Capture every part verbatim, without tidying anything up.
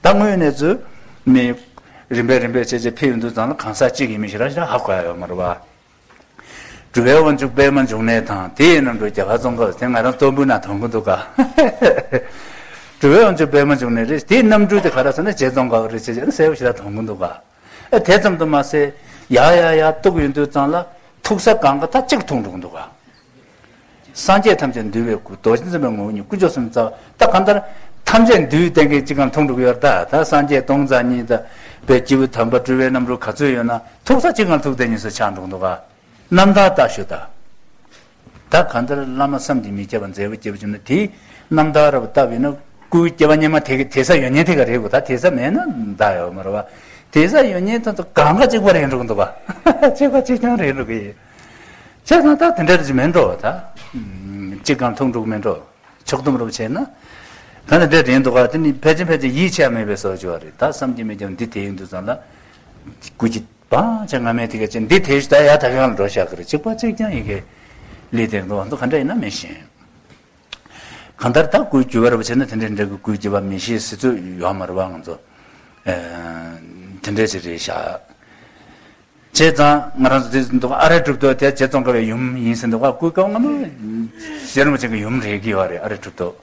ད་དངོས་གནས་ཚུལ་མི་རིམ་པས་རིམ་པས་བྱས་བྱས་ཕེབས་ཡོང་དུས་ཙང་ལ་གང་ཟག་གཅིག་ཡིན་མིན་ཞེ་དྲག་ཞེ་དྲག་ཧ་གོ་ཡ་ཡོད་མ་རེད་བ། གྲུབ་པའི་དབང་ཕྱུག་པདྨ་འབྱུང་གནས་དང་། དེ་ཡི་རྣམ་སྤྲུལ་རྒྱ་གར་ཙོང་ཁ་པ། དེ་ང་རང་ལྟོ་འབུལ་ན་མཐོང་གི་འདུག་ག་གྲུབ་པའི་དབང་ཕྱུག་པདྨ་འབྱུང་གནས་རེད། དེའི་རྣམ་སྤྲུལ་དེ་ག་རེ་ཟེར་ན་རྗེ་ཙོང་ཁ་པ་རེད་ཅེས་བྱས་ན་གསལ་པོ་ཞེ་དྲག་མཐོང་གི་འདུག་ག་ཨ། དེ་ཙམ་དུ་མ་ཟད། ཡར་ཡར་ཡར་གཏུགས་ཡོང་དུས་ཙང་ལ་ཐུག་ས་གང་ག་ད་གཅིག་མཐོང་འགྲོ་གི་འདུག་ག་སངས་རྒྱས་ཐམས་ཅད་འདུལ་བའི་སྐུ། རྡོ་རྗེ་འཛིན་པའི་ངོ་བོ་ཉིད། དཀོན་མཆོག་གསུམ་རྩ་བ། ད་གང་ལྟར་ཐམས་ཅད་འདུལ་བསྟན་མཁན་གཅིག་གང་མཐོང་འགྲོ་གི་ཡོད་རེད་ད། ད་སངས་རྒྱས་སྟོང་རྩ་གཉིས་དང་། དཔལ་སྐྱེས་བུ་དམ་པ་སྤྲུལ་པའི་རྣམ་སྤྲུལ་ག་ཚོད་ཡོད་ན་ཐུག་ས་གཅིག་གང་ཐུག་བསྡད་མཁན་ཚོ་ཆགས་འགྲོ་གི་འདུག་ག་རྣམ་ཐར་ལྟ་ཞུ་ད། ད་གང་ལྟར་བླ་མ་བསམ་གྱིས་མི་ཁྱབ་པ་མཛད་པ་སྐྱེས་བུ་བྱུང་ན་དེའི་རྣམ་ཐར་རབ་བལྟ་བས་ན་སྐུའི་སྐྱེ་བ་སྔོན་མ་དེ་དེ་ས་ཡོད་མཁན་དེ་ག་རེད་གོ་ད་དེ་ས་མེད་ན་ད་ཡོད་མ་རེད་བ། དེ་ས་ཡོད་མཁན་ཚོ་གང་ག་གཅིག་པ་རེད་འགྲོ་གི་འདུག་ག་གཅིག་པ་གཅིག་རྐྱང་རེད་འགྲོ་གི་ཡིན། བྱས་ཙང་ད་དེ་འདྲ་རེ་ཅིག་མེད་འགྲོ་བ་ད། གཅིག་གང་མཐོང་འགྲོ་གི་མེད་འགྲོ། ཕྱོགས་བསྡོམས་རུ་བྱས་ན། ད་ནི་འདྲ་རེད་འདུག་ག་དེ་ནི་ཕལ་ཆེར་ཕལ་ཆེར་ཡིད་ཆེས་མེད་པའི་བཟོ་བཅོས་རེད། ད་བསམ་གྱིས་མི་ཁྱབ་འདི་དེ་ཡིན་དུས་ཙང་ལ། སྐུ་གཅིག་པང་ཆེ་ང་མེད་དེ་ག་ཅན་འདི་དེ་ཞུ་ད་ཡ་ད་གང་ལ་འགྲོ་བཞག་གི་རེད། གཅིག་པ་གཅིག་རྐྱང་ཡི་གེ་ལི་དེར་འདུག་ང་ཚོ་ག་འདྲ་ཡིན་ན་མི་ཤེས། གང་ལྟར་ད་སྐུའི་རྒྱུད་པ་རུ་བྱས་ན་དེ་འདྲ་འདྲ་གི་སྐུའི་རྒྱུད་པ་མི་ཤེས་ཟེར་ཚོད་ཡོད་མ་རེད་བ་ང་ཚོ། དེ་འདྲ་ཅིག་རེད་བཞག་བྱས་ཙང་ང་རང་ཚོ་དེ་འདུག་ཨ་རེ་གྲུབ་ཐོབ་དེ་རྗེ་ཙོང་ཁ་པའི་ཡུམ་ཡིན་ཟེར་འདུག་ག་སྐུའི་སྐབས་སྔ་མོ་རྗེ་རིན་པོ་ཆེ་གི་ཡུམ་རེད་ཀྱི་ཡོད་རེད། ཨ་རེ་གྲུབ་ཐོབ་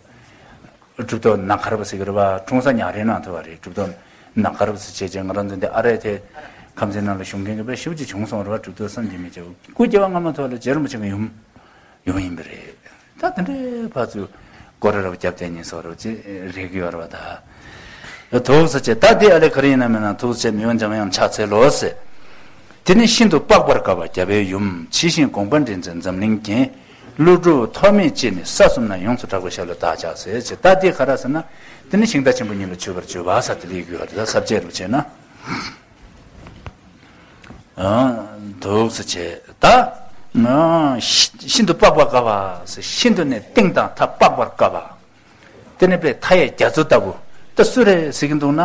གྲུབ་ཐོབ་ནག་མཁར་པ་ཟེར་གི་རེད་བ། འཁྲུངས་ས་ཉག་རེ་ནང་ཐོབ་པ་རེད། གྲུབ་ཐོབ་ནག་མཁར་པ་ཟེར་བྱས་བྱས་ང་རང་ཚོ་འདི་ཨ་རེ་དེ་ཁམས་ཚན་ནང་ལ་བཞུགས་མཁན་གི་དཔེ་ཞེ་པོ་ཅིག་བྱུང་སོང་རེད་བ། གྲུབ་ཐོབ་བསམ་གྱིས་མི་ཁྱབ་སྐུ་སྐྱེ་བ་སྔ་མ་ཐོབ་ལ་རྗེ་རིན་པོ་ཆེ་གི་ཡུམ་ཡུམ་ཡིན་པ་རེད། ད་དེ་འདྲའི་ཕར་ཚུར་སྐོར་ར་ར་བ་རྒྱབ་བསྡད་ཉིན་སོགས་ར་བ་ཅེ་རེག་གི་ཡོད་ར་བ་ད། ཐུགས་སུ་ཆེ་ད་དེ་ཨ་ལེ་ག་རེ་ཡིན་ན་མིན་ན་ཐུགས་སུ་ཆེ་མི་དབང་འཇམ་དབྱངས་ཕྱག་འཚལ་ལོ་ཟེར། དེ་ནི་ཤིན་ཏུ་དཔག་པར་དཀའ་བ་རྒྱལ་བའི་ཡུམ། ཇི་བཞིན་དགོངས་པ་འགྲེལ་མཛད་འཛམ་གླིང་རྒྱན། ཀླུ་སྒྲུབ་ཐོགས་མེད་སྤྱན་ནི་ས་གསུམ་ན། ཡོངས་སུ་གྲགས་པའི་ཞལ་ལུང་བདག་ཅག་ཟེར་ཅེ། ད་དེ་ག་ར་ཟེར་ན། དེ་ནི་ཤིང་རྟ་ཆེན་པོ་ཉིད་ལ་མཆོད་པར་བརྗོད་པ་ཟེར་དེ་ལས་གི་བ་རེད། ད་ས་བཅད་རུ་བྱས་ན། ཨ། འདུག་སེ་བྱས་ད། ཨ། ཤི་ཤིན་ཏུ་དཔག་པ་དཀའ་བ་ཟེར། ཤིན་ཏུ་ནས་གཏིང་དང་མཐའ་དཔག་པར་དཀའ་བ། དེ་ནི་དཔེ་མཐའ་ཡས་རྒྱ་མཚོ་ལྟ་བུ། ད་སུ་རེད་ཟེར་གྱི་འདུག་ན།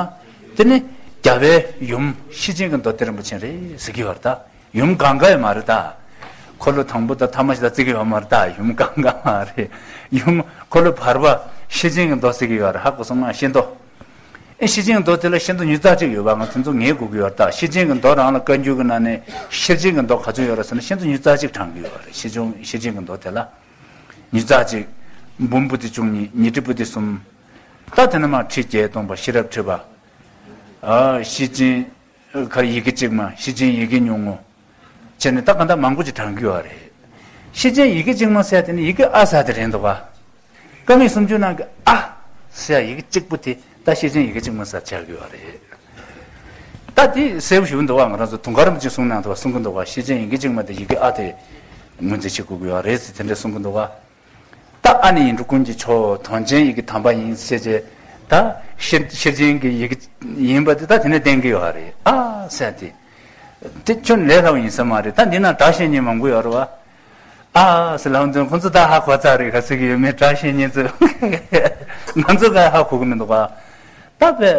དེ་ནི་རྒྱལ་བའི་ཡུམ་ཤེར་ཕྱིན་གྱི་མདོ་སྡེ་རིན་པོ་ཆེ་རེད་ཟེར་གྱི་ཡོད་རེད་ད། ཡུམ་གང་ག་ཡོད་མ་རེད་ད། འཁོར་ལོ་དང་པོ་དང་ཐ་མ་ཞིག་ད་བརྩི་གི་ཡོད་མ་རེད་ད། ཡུམ་གང་ག་མ་རེད། ཡུམ་འཁོར་ལོ་བར་པ་ཤེར་ཕྱིན་གྱི་མདོ་ཟེར་གྱི་ཡོད་རེད། ཧ་གོ་སོང་ང་། ཤེར་མདོ། ཨེ་ཤེར་ཕྱིན་གྱི་མདོ་དེ་ལ་ཤེར་མདོ་ཉུང་ཙག་ཅིག་ཡོད་པ་ང་དེ་ཚོ་ངེས་དགོས་ཀྱི་ཡོད་རེད་ད། ཤེར་ཕྱིན་གྱི་མདོ་རང་ལ་བཀའ་འགྱུར་གྱི་ནང་ནས་ཤེར་ཕྱིན་གྱི་མདོ་ག་ཚོད་ཡོད་རེད་ཟེར་ན་ཤེར་མདོ་ཉུང་ཙག་ཅིག་བགྲང་གི་ཡོད་རེད། ཤེར་ཕྱིན་ཤེར་ཕྱིན་གྱི་མདོ་དེ་ལ་ཉུང་ཙག་ཅིག་འབུམ་པོ་ཏི་བཅུ་གཉིས། ཉི་ཁྲི་པོ་ཏི་གསུམ། ད་དེ་ནས་མར་ཁྲི་བརྒྱད་སྟོང་པ། ཤེས་རབ་ཁྲི་པ། ཨ། ཤེར་ཕྱིན་ག་རེ་ཡི་གེ་གཅིག་མ། ཤེར་ཕྱིན་ཡི་གེ་ཉུང་ངུ། བྱས་ནས་ད་ག་འདྲ་མང་པོ་ཅིག་བགྲང་གི་ཡོད་རེད། ཤེར་ཕྱིན་ཡི་གེ་གཅིག་མ་ཟེར་དེ་ནི་ཡི་གེ་ཨ་ཟེར་དེ་རེད་འདུག་ག་དཀའ་ངལ་སུམ་ཅུ་ནང་གི་ཨ་ཟེར་ཡི་གེ་གཅིག་པོ་དེ་ད་ཤེར་ཕྱིན་ཡི་གེ་གཅིག་མ་ཟེར་ཆགས་ཀྱི་ཡོད་རེད། ད་དེ་གསལ་པོ་ཞུ་འདུག་བ། ང་རང་ཚོ་དུང་དཀར་རིན་པོ་ཆེ་གསུང་ནང་དུ་བ་གསུང་གི་འདུག་བ། ཤེར་ཕྱིན་ཡི་གེ་གཅིག་མ་དེ་ཡི་གེ་ཨ་དེ་ངོས་འཛིན་བྱེད་དགོས་ཀྱི་ཡོད་རེད་ཟེར་དེ་འདྲ་གསུང་གི་འདུག་བ། ད་ཨ་ནི་ཡིག་འབྲུ་ཀུན་གྱི་མཆོག་དོན་ཆེན་ཡི་གེ་དམ་པ་ཡིན་ཟེར་བྱས། ད་ཤེར་ཤེར་ཕྱིན་གྱི་ཡི་གེ་ཡིན་པ་དེ་ད་དེ་ནས་བསྟན་གྱི་ཡོད་རེད། ཨ་ཟེར་དེ། དེ་ཁྱོད་ལས་སླ་བོ་ཡིན་ས་མ་རེད། ད་འདི་ན་སྒྲ་བཤད་མཁན་མང་པོ་ཡོད་རེད་བ། ཨ་ཟེར་ལབ་དུས་ཁོང་ཚོ་ད་ཧ་གོ་ཚར་རེད་ག་ཟེར་གྱི་ཡོད་མེད། སྒྲ་བཤད་མཁན་ཚོས་ང་ཚོ་ག་ཧ་གོ་གི་མི་འདུག་བ། ད་དཔེ་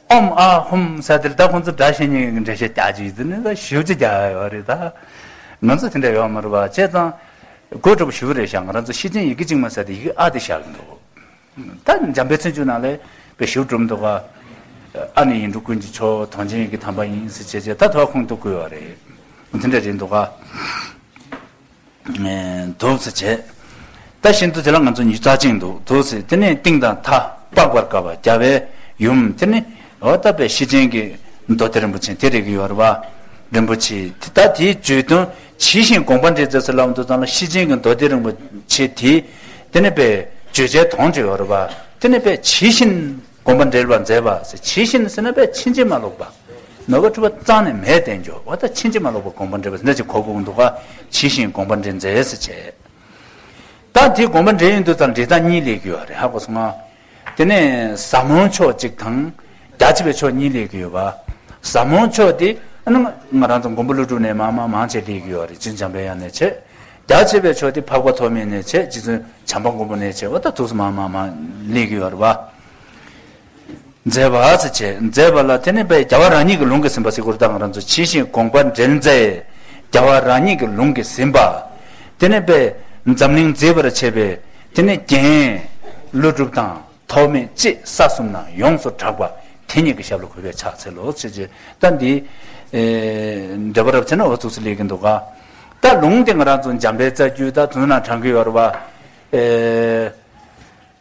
ཨོམ་ཨ་ཧོམ་ཟེར་དེར་ད་ཁོང་ཚོ་སྒྲ་བཤད་མཁན་གྱི་འགྲེལ་བཤད་རྒྱག་ཅིག་དེ་ནི་ད་ཞིབ་ཅིག་རྒྱག་ཡོད་རེད་ད། ང་ཚོ་དེ་འདྲ་ཡོད་མ་རེད་བ། བྱས་ཙང་། གོ་གྲུབ་ཞུ་རེད་ཤག་ང་རང་ཚོ་ཤེར་ཕྱིན་ཡི་གེ་གཅིག་མ་ཟེར་དེ་ཡི་གེ་ཨ་དེ་བཞག་གི་འདུག་ད་འཇམ་དཔལ་མཚན་བརྗོད་ནང་ལས་དཔེ་ཞུ་གྲུབ་འདུག་ག་ཨ་ནི་ཡིག་འབྲུ་ཀུན་གྱི་མཆོག་དོན་ཆེན་ཡི་གེ་དམ་པ་ཡིན་ཟེར་བྱས་བྱས་ད་ཐོག་ཁོང་དུ་བཀོད་པ་རེད། དེ་འདྲ་རེད་འདུག་ག་འདུག་ཟེར་བྱས། ད་ཤིན་ཏུ་དེ་ལ་ང་ཚོ་ཉུང་ཙག་ཅིག་འདུག་འདུག་ཟེར། དེ་ནས་གཏིང་དང་མཐའ་དཔག་པར་དཀའ་བ་རྒྱལ་བའི་ཡུམ། དེ་ནི་འོ་ད་དཔེ་ཤེར་ཕྱིན་གྱི་མདོ་སྡེ་རིན་པོ་ཆེ་དེ་རེད་ཀྱི་ཡོད་རེད་བ། རིན་པོ་ཆེ་དེ་ད་དེའི་བརྗོད་དོན་ཇི་བཞིན་དགོངས་པ་འགྲེལ་མཛད་ཟེར་ལབ་འདུག་ཙང་ལ་ཤེར་ཕྱིན་གྱི་མདོ་སྡེ་རིན་པོ་ཆེ་དེ། དེ་ནི་དཔེ་བརྗོད་བྱའི་དོན་ཅིག་ཡོད་རེད་བ། དེ་ནི་དཔེ་ཇི་བཞིན་དགོངས་པ་འགྲེལ་བར་མཛད་པ་ཟེར། ཇི་བཞིན་ཟེར་ན་དཔེ་ཕྱིན་ཅི་མ་ལོག་པ། ནོར་བ་འཁྲུལ་པ་རྩ་ནས་མེད་དེ་འཇོག་པ། ད་ཕྱིན་ཅི་མ་ལོག་པ་དགོངས་པ་འགྲེལ་བ་ཟེར་འདྲ་ཅིག་གོ་དགོས་འདུག་ག་ཇི་བཞིན་དགོངས་པ་འགྲེལ་མཛད་ཟེར་བྱས། ད་དེ་དགོངས་པ་འགྲེལ་ཡོང་དུས་ཙམ་འགྲེལ་སྟངས་གཉིས་སླེབས་ཀྱི་ཡོད་རེད། ཧ་གོ་སོང་ང་། དེ་ནས་ཟབ་མོ་མཆོག་གཅིག་དང་། རྒྱ་ཆེ་བའི་མཆོག་གཉིས་སླེབས་ཀྱི་ཡོད་པ། ཟབ་མོ་མཆོག་དེ་ཨ་ནི་ང་རང་ཚོ་མགོན་པོ་ཀླུ་སྒྲུབ་ནས་མར་མར་མར་བྱས་སླེབས་ཀྱི་ཡོད་རེད། རྗེ་བཙུན་འཇམ་པའི་དབྱངས་ནས་བྱས། རྒྱ་ཆེ་བའི་མཆོག་དེ་འཕགས་པ་ཐོགས་མེད་ནས་བྱས། རྗེ་བཙུན་བྱམས་པ་མགོན་པོ་ནས་བྱས་པ་ད་ཐུགས་སུ་མར་མར་མར་སླེབས་ཀྱི་ཡོད་རེད་བ། མཛད་པ་ཟེར་བྱས། མཛད་པ་ལ་དེ་ནི་དཔེ་རྒྱལ་བ་རང་ཉིད་ཀྱི་ལུང་གིས་ཟིན་པ་ཟེར་དགོས་རེད། ད་ང་རང་ཚོ་ཇི་བཞིན་དགོངས་པ་འགྲེལ་མཛད། རྒྱལ་བ་རང་ཉིད་ཀྱི་ལུང་གིས་ཟིན་པ། དེ་ནི་དཔེ་འཛམ་གླིང་མཛེས་པར་བྱེད་པའི་དེ་ནི་རྒྱན། ཀླུ་སྒྲུབ་དང་ཐོགས་མེད་ཅེས་ས་གསུམ་ན་ཡོངས་སུ་གྲགས་པ། དེ་གཉིས་ཀྱི་ཞབས་ལ་གུས་པས་ཕྱག་འཚལ་ལོ་ཟེར་བྱས། ད་འདི་ཨེ་འགྲེལ་པ་རབ་བྱས་ན་འོ་ཙུག་ཙི་ལེགས་ཀྱི་འདུག་ག། ད་ལུང་དེ་ང་རང་ཚོ་འཇམ་དཔལ་རྩ་རྒྱུད་ད་དུ་ན་དྲངས་ཀྱི་ཡོད་རེད་བ། ཨེ།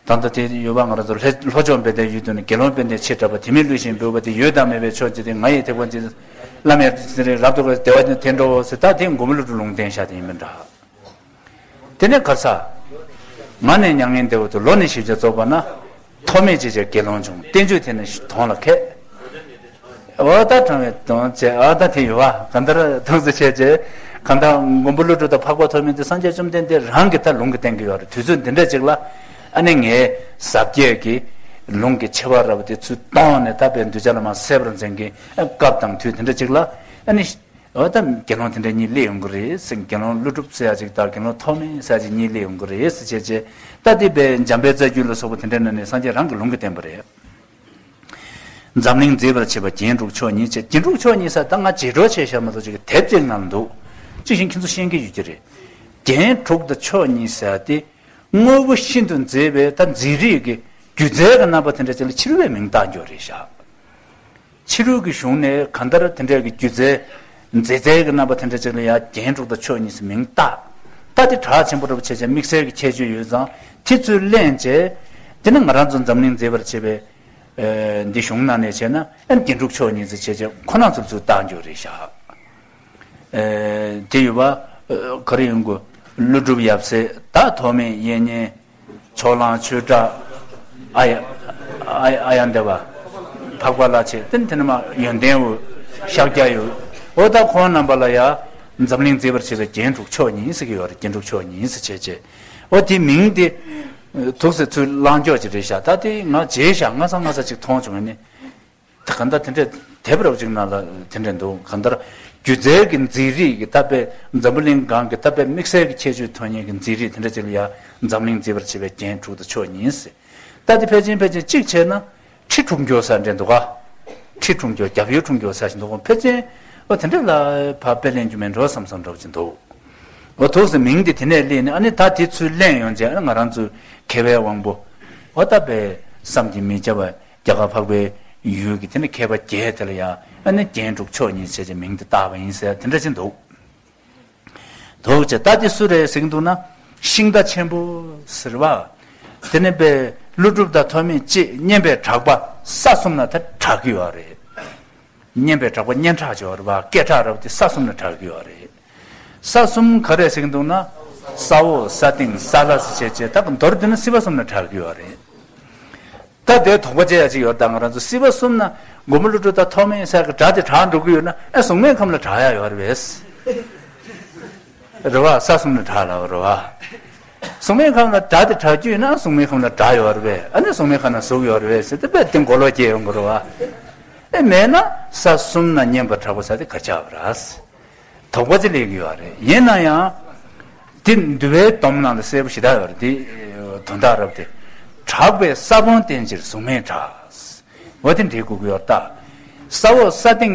ད་ལྟ་དེ་ཡོད་པ་ང་རང་ཚོ་ལྷོ་ལྷོ་ཕྱོགས་དཔལ་ལྡན་ཡུལ་དུ་ནི། དགེ་སློང་དཔལ་ལྡན་ཆེས་གྲགས་པ། དེ་མིན་ཀླུ་ཞིང་འབོད་པ་དེ། ཡོད་དང་མེད་པའི་ཕྱོགས་ཀྱི་དེ། ང་ཡི་ཐེག་པ་འདི། བླ་མེད་དེ་རབ་ཏུ་བདེ་བ་དེར་འགྲོའོ་ཟེར། ད་དེ་མགོན་པོ་ཀླུ་སྒྲུབ་ལུང་བསྟན་བཞག་དེ་ཡིན་པ་འདྲ། དེ་ནས་གར་ས། ང་ནི་མྱ་ངན་འདས་པ་དུ། ལོ་ནི་བཞི་བརྒྱ་རྫོགས་པ་ན། ཐོགས་མེད་ཅེས་བྱ་དགེ་སློང་བྱུང་། བསྟན་བཅོས་དེ་ནི་དོན་ལ་མཁས། འོ་ད་དྲང་བའི་དོན་བྱས། འོ་ད་དེ་ཡོད་བ། གང་ལྟར་ཐུགས་སུ་ཆེ་ཆེ། གང་ལྟར་མགོན་པོ་ཀླུ་སྒྲུབ་དང་འཕགས་པ་ཐོགས་མེད་དེ་སངས་རྒྱས་བཅོམ་ལྡན་འདས་རང་གིས་ད་ལུང་གིས་བསྟན་གྱི་ཡོད་རེད། དུས་ཚོད་འདི་འདྲ་ཅིག་ལ་ཨ་ནི་ངས་ཟབ་རྒྱས་ཀྱི་ལུང་གི་ཆེ་བ་རབ་དེ་ཚུར་བཏོན་ནས་ད་དཔེ་གདུལ་བྱ་ལ་མར་གསལ་བར་མཛད་མཁན་སྐབས་དང་དུས་དེ་འདྲ་ཅིག་ལ། ཨ་ནི་འོ་ད་དགེ་སློང་དེ་འདྲ་གཉིས་སླེབས་ཡོང་གི་རེད་ཟེར། དགེ་སློང་ཀླུ་སྒྲུབ་ཟེར་ཡ་ཅིག་དང་དགེ་སློང་ཐོགས་མེད་ཟེར་ཡ་ཅིག་གཉིས་སླེབས་ཡོང་གི་རེད་ཟེར་བྱས་བྱས། ད་དེ་དཔེ་འཇམ་དཔལ་རྩ་རྒྱུད་ལ་སོགས་པ་དེ་འདྲ་ནང་ནས་སངས་རྒྱས་རང་གིས་ལུང་གིས་བསྟན་པ་རེད། འཛམ་གླིང་མཛེས་པར་བྱེད་པ་རྒྱན་དྲུག་མཆོག་གཉིས་བྱས། རྒྱན་དྲུག་མཆོག་གཉིས་ཟེར་ད་ང་བརྗེད་འགྲོ་བྱས་བཞག་མ་གཏོགས། ཅིག་དེབ་ཅིག་ནང་ལ་འདུག། ཅིག་བཞིན་ཁྱེད་ཚོ་ཤེས་ཀྱི་ཡོད་ཀྱི་རེད། རྒྱན་དྲུག་དང་མཆོག་གཉིས་ཟེར་དེ་དངོས་པོ་ཤིན་ཏུ་མཛེས་པའི་ད་མཛེས་རིས་ཀྱི་སྒྱུ་རྩལ་གྱི་རྣམ་པ་དེ་འདྲ་ཅིག་ལ་ཕྱི་རོལ་པས་མིང་བཏགས་ཀྱི་ཡོད་རེད་ཤག། ཕྱི་རོལ་གྱི་གཞུང་ནས་གང་ལྟར་དེ་འདྲ་གི་སྒྱུ་རྩལ་མཛེས་རྩལ་གྱི་རྣམ་པ་དེ་འདྲ་ཅིག་ལ་ཡང་རྒྱན་དྲུག་དང་མཆོག་གཉིས་ཟེར་མིང་བཏགས། ད་དེ་གྲགས་ཆེན་པོ་རབ་བྱས་བྱས། དམིགས་བསལ་གྱི་ཁྱད་ཆོས་ཡོད་ཙང་དེ་ཚུར་ལེན་བྱས། དེ་ནི་ང་རང་ཚོ་འཛམ་གླིང་མཛེས་པར་བྱེད་པའི་ཨ་འདི་གཞུང་ནང་ནས་བྱས་ན་ཨ་རྒྱན་དྲུག་མཆོག་གཉིས་ཟེར་བྱས་བྱས་ཁོ་རང་ཚོར་ཚུར་བཏགས་ཀྱི་ཡོད་རེད་ཤག། ཨ་དེ་ཡོད་པ། ཨ་ག་རེ་ཡོང་གི། ཀླུ་སྒྲུབ་ཡབ་སྲས་དང་ཐོགས་མེད་གཡས་གཉེན། ཕྱོགས་གླང་ཆོས་གྲགས། ཨ་ཡ་ཨ་ཡ་ཨ་ཡ་འདི་བ། འཕགས་པ་ལྷ་ཆེན། དེ་ནི་དེ་ནི་མ་ཡོན་ཏན་འོད། ཤཱཀྱ་འོད། འོ་ད་ཁོང་རྣམ་པ་ལ་ཡང་འཛམ་གླིང་མཛེས་པར་བྱེད་པའི་རྒྱན་དྲུག་མཆོག་གཉིས་ཟེར་གྱི་ཡོད་རེད། རྒྱན་དྲུག་མཆོག་གཉིས་ཟེར་བྱས་བྱས། འོ་དེ་མིང་དེ་ཐུགས་སུ་ཚུར་བླངས་ཀྱོག་ཅིག་རེད་ཤག། ད་དེ་ང་བརྗེད་ཤག། སྔ་ས་སྔ་ས་ཅིག་མཐོང་བྱུང་། ཨ་ནི། ད་གང་ལྟར་དེ་འདྲའི་དེབ་རབ་ཅིག་ནང་ལ་དེ་འདྲ་འདུག། གང་ལྟར་སྒྱུ་རྩལ་གྱི་མཛེས་རིས་ཀྱི་ད་དཔེ་འཛམ་བུ་གླིང་སྒང་གི་ད་དཔེ་དམིགས་བསལ་གྱི་ཁྱད་ཆོས་ཐོན་མཁན་གྱི་མཛེས་རིས་དེ་འདྲ་ཅིག་ལ་ཡང་འཛམ་གླིང་མཛེས་པར་བྱེད་པའི་རྒྱན་དྲུག་དང་མཆོག་གཉིས་ཟེར། ད་དེ་ཕལ་ཆེར་ཕལ་ཆེར་གཅིག་བྱས་ན་ཁྲི་འཁྲུངས་ཀྱོག་ས་འདྲ་འདུག་ག། ཁྲི་འཁྲུངས་ཀྱོག། རྒྱབ་ཡོལ་འཁྲུངས་ཀྱོག་ས་ཞིག་འདུག། ཕལ་ཆེར་འོ་དེ་འདྲ་ལ་ཕར་དཔེ་ལེན་རྒྱུ་མེད་འགྲོ་བསམ་བསམ་འདྲ་བ་ཅིག་འདུག། འོ་ཐུགས་སུ་མིང་དེ་དེ་ནས་སླེབས་ནས། ཨ་ནི་ད་དེ་ཚུར་ལེན་ཡོང་བྱས། ཨ་ནི་ང་རང་ཚོའི་མཁས་པའི་དབང་པོ་འོ་ད་དཔེ་བསམ་གྱིས་མི་ཁྱབ་པ། རྒྱ་གར་འཕགས་པའི་ཡུལ་གྱི་དེ་ནི་མཁས་པ་བརྒྱད་དེ་ལ་ཡང་ཨ་ནི་རྒྱན་དྲུག་མཆོག་གཉིས་བྱས་ཀྱི་མིང་དེ་བཏགས་པ་ཡིན་ཟེར་དེ་འདྲ་ཅིག་འདུག། འདུག་ཅེས། ད་དེ་སུ་རེད་ཟེར་གྱི་འདུག་ན། ཤིང་རྟ་ཆེན་པོ་ཟེར་བ། དེ་ནི་དཔེ་ཀླུ་སྒྲུབ་དང་ཐོགས་མེད་བཅས་སྙན་པའི་གྲགས་པ་ས་གསུམ་ན་ད་གྲགས་ཀྱི་ཡོད་རེད། སྙན་པའི་གྲགས་པ་སྙན་གྲགས་ཅིག་ཡོད་རེད་པ། སྐད་གྲགས་རབ་དེ་ས་གསུམ་ན་གྲགས་ཀྱི་ཡོད་རེད། ས་གསུམ་ག་རེ་ཟེར་གྱི་འདུག་ན། ས་འོག་ས་སྟེང་ས་བླ་ཟེར་བྱས་བྱས། ད་མདོར་བསྡུས་ན་སྲིད་པ་གསུམ་ན་གྲགས་ཀྱི་ཡོད་རེད། ད་དེ་དོགས་པ་བྱེད་ཡ་ཅིག་ཡོད་རེད། ད་ང་རང་ཚོ་སྲིད་པ་གསུམ་ན་མགོན་པོ་ཀླུ་སྒྲུབ་དང་ཐོགས་མེད་ཟེར་གྱི་སྒྲ་དེ་གྲགས་འགྲོ་གི་ཡོད་ན། ཨ་གཟུགས་མེད་ཁམས་ལ་གྲགས་ཡ་ཡོད་རེད་པས། རེད་པ། ས་གསུམ་ན་གྲགས་ལབ་རེད་པ། གཟུགས་མེད་ཁམས་ལ་སྒྲ་དེ་གྲགས་རྒྱུ་ཡོད་ན་གཟུགས་མེད་ཁམས་ལ་སྒྲ་ཡོད་རེད་པས། ཨ་ནི་གཟུགས་མེད་ཁམས་ན་གཟུགས་ཡོད་རེད་པས་ཟེར་ཏེ་དཔེ་དེ་མགོ་ལོག་སྐྱེ་ཡོང་གི་རེད་པ། ཨེ་མེད་ན་ས་གསུམ་ན་སྙན་པ་གྲགས་པ་ཟེར་དེ་ག་ཅི་ཡོད་རེད། དོགས་པ་ཅིག་སླེབས་ཀྱི་ཡོད་རེད། ཡིན་ན་ཡང་དེ་འདུལ་བའི་སྡོམ་ནང་ལ་གསལ་པོ་ཞེ་དྲག་ཡོད་རེད། དེ་དོན་དག་རབ་དེ། གྲགས་པས་ས་བོན་བརྟེན་ཕྱིར་གཟུགས་མེད་གྲགས། འོ་དེ་འགྲིག་དགོས་ཀྱི་ཡོད་རེད་ད། ས་འོག་ས་སྟེང་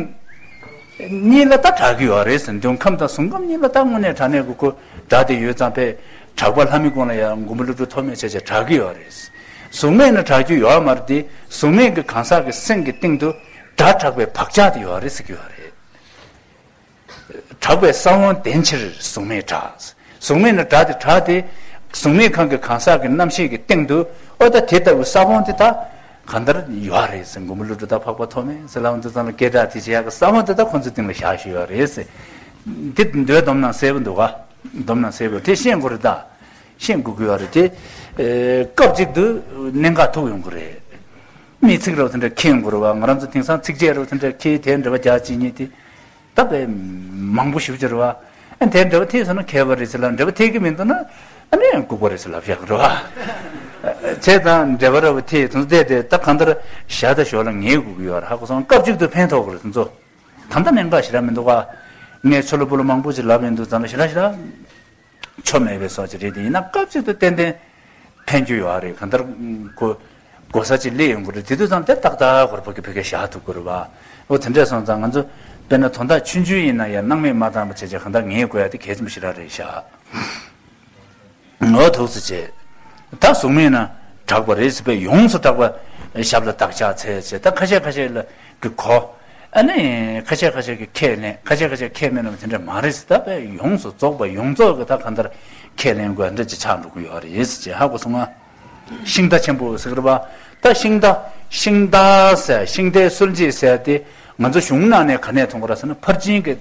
གཉིས་ལ་ད་གྲགས་ཀྱི་ཡོད་རེད་ཟེར། མདུན་ཁམས་དང་གཟུགས་ཁམས་གཉིས་ལ་ད་དངོས་གནས་དྲང་གནས་ཀྱི་ཁོ་སྒྲ་དེ་ཡོད་ཙང་། དཔེ་གྲགས་པ་ལྷ་མི་ཀུན་ལ་ཡང་མགོན་པོ་ཀླུ་སྒྲུབ་ཐོགས་མེད་བྱས་བྱས་གྲགས་ཀྱི་ཡོད་རེད། གཟུགས་མེད་ན་གྲགས་རྒྱུ་ཡོད་མ་རེད་དེ། གཟུགས་མེད་ཀྱི་གང་ཟག་གི་སེམས་ཀྱི་སྟེང་དུ་སྒྲ་གྲགས་པའི་བག་ཆགས་དེ་ཡོད་རེད་ཟེར་གྱི་ཡོད་རེད། གྲགས་པས་ས་བོན་བརྟེན་ཕྱིར་གཟུགས་མེད་གྲགས། གཟུགས་མེད་ན་སྒྲ་དེ་གྲགས་ཏེ། གཟུགས་མེད་ཁམས་ཀྱི་གང་ཟག་གི་རྣམ་ཤེས་ཀྱི་སྟེང་དུ་འོ་ད་དེ་ལྟ་བུའི་ས་བོན་དེ་ད་གང་ལྟར་ཡོད་རེད་ཟེར། མགོན་པོ་ཀླུ་སྒྲུབ་དང་འཕགས་པ་ཐོགས་མེད་ཟེར་ལབ་འདུག་ཙང་ལ་སྐད་གྲགས་དེ་བྱེད་ཡག་གི་ས་བོན་དེ་ད་ཁོང་ཚོའི་སྟེང་ལ་བཞག་བཞག་ཡོད་རེད་ཟེར། འདི་མདོའི་སྡོམ་ནང་གསལ་པོ་འདུག་ག། སྡོམ་ནང་གསལ་པོ་དེ་ཤེས་དགོས་རེད་ད། ཤེས་དགོས་ཀྱི་ཡོད་རེད་དེ། ཨེ་སྐབས་གཅིག་ཏུ་གནད་འགག་ཐུག་ཡོང་གི་རེད། མིས་ཚིག་རབ་དེ་འདྲ་ཁྱེར་ཡོང་གི་རེད་པ། ང་རང་ཚོ་དེང་སང་ཚིགས་བཅད་རབ་དེ་འདྲ་ཁྱེར་དེ་འགྲེལ་པ་རྒྱག་ཅིག་ཉིད་དེ། ད་དཔེ་མང་པོ་ཞེ་པོ་ཅིག་རེད་པ། ཨ་དེ་འགྲེལ་པ་འཐད་སོང་ན་མཁས་པ་རེད་ཟེར་ལབ། འགྲེལ་པ་འཐད་ཀྱི་མི་འདུག་ན་ཨ་ནི་ཡང་ལྐུགས་པ་རེད་ཟེར་ལབ་བཞག་གི་རེད་པ། བྱས་ཙང་འགྲེལ་པ་རབ་འཐད་དེ་ཚོ་བལྟས་ཏེ་ད་གང་ལྟར་ཞར་དང་ཞོར་ལ་ངེས་དགོས་ཀྱི་ཡོད་རེད། ཧ་གོ་སོང་། སྐབས་གཅིག་ཏུ་ཕན་ཐོགས་ཀྱི་རེད་དེ་ཚོ། ད་ལྟ་གནད་འགག་ཞེ་དྲག་མི་འདུག་ག། ངས་ཆོ་ལོ་པོ་ལོ་མང་པོ་ཅིག་ལབ་ཡོང་དུས་ཙམ་ལ་ཞེ་དྲག་ཞེ་དྲག་ཆོ་མེད་པའི་བཟོ་ཅིག་རེད་དེ། ཡིན་ན་སྐབས་གཅིག་ཏུ་ཏན་ཏན་ཕན་རྒྱུ་ཡོད་རེད། གང་ལྟར་གོ་གོ་ས་ཅིག་སླེབས་ཡོང་གི་རེད། དེ་དུས་ཙམ་དེ་ཏག་ཏག་ཧོར་པོ་གི་བོད་སྐད་བཞག་ཐུབ་ཀྱི་རེད་པ། འོ་དེ་འདྲས་སོང་ཙང་ང་ཚོ་དཔེར་ན་དོན་དག་ཆུང་ཆུང་ཡིན་ན་ཡང་སྣང་མེད་མ་བཏང་བ་བྱས་བྱས་གང་ལྟར་ངེས་དགོས་ཡ་དེ་གལ་ཆེན་པོ་ཞེ་དྲག་རེད་ཤག། འོ་ཐུགས་སུ་ཆེ། ད་གཟུགས་མེད་ན་གྲགས་པ་རེད་ཟེར་བས། ཡོངས་སུ་གྲགས་པ་ ཞབས་ལ་བདག་ཕྱག་འཚལ་བྱས། ད་ཁ་ཤས་ཁ་ཤས་ལ་གི་གོ། ཨ་ནི་ཁ་ཤས་ཁ་ཤས་ཀྱི་ཁས་ལེན། ཁ་ཤས་ཁ་ཤས་ཁས་མི་ལེན་པ་དེ་འདྲ་མ་རེད། ད་དཔེ་ཡོངས་སུ་རྫོགས་པ་ཡོངས་རྫོགས་ཀྱི་ད་གང་ལྟར་ཁས་ལེན་དགོས་འདྲ་ཅིག་ཆགས་འགྲོ་གི་ཡོད་རེད་ཅེས་ཧ་གོ་སོང་ང་། ཤིང་རྟ་ཆེན་པོ་ཟེར་གི་རེད་པ། ད་ཤིང་རྟ། ཤིང་རྟ་ཟེར། ཤིང་རྟའི་སྲོལ་འབྱེད་ཟེར་དེ་ང་ཚོ་གཞུང་ནང་ནས་ག་ནས་མཐོང་གི་རེད་ཟེར་ན། ཕར་ཕྱིན་གྱི་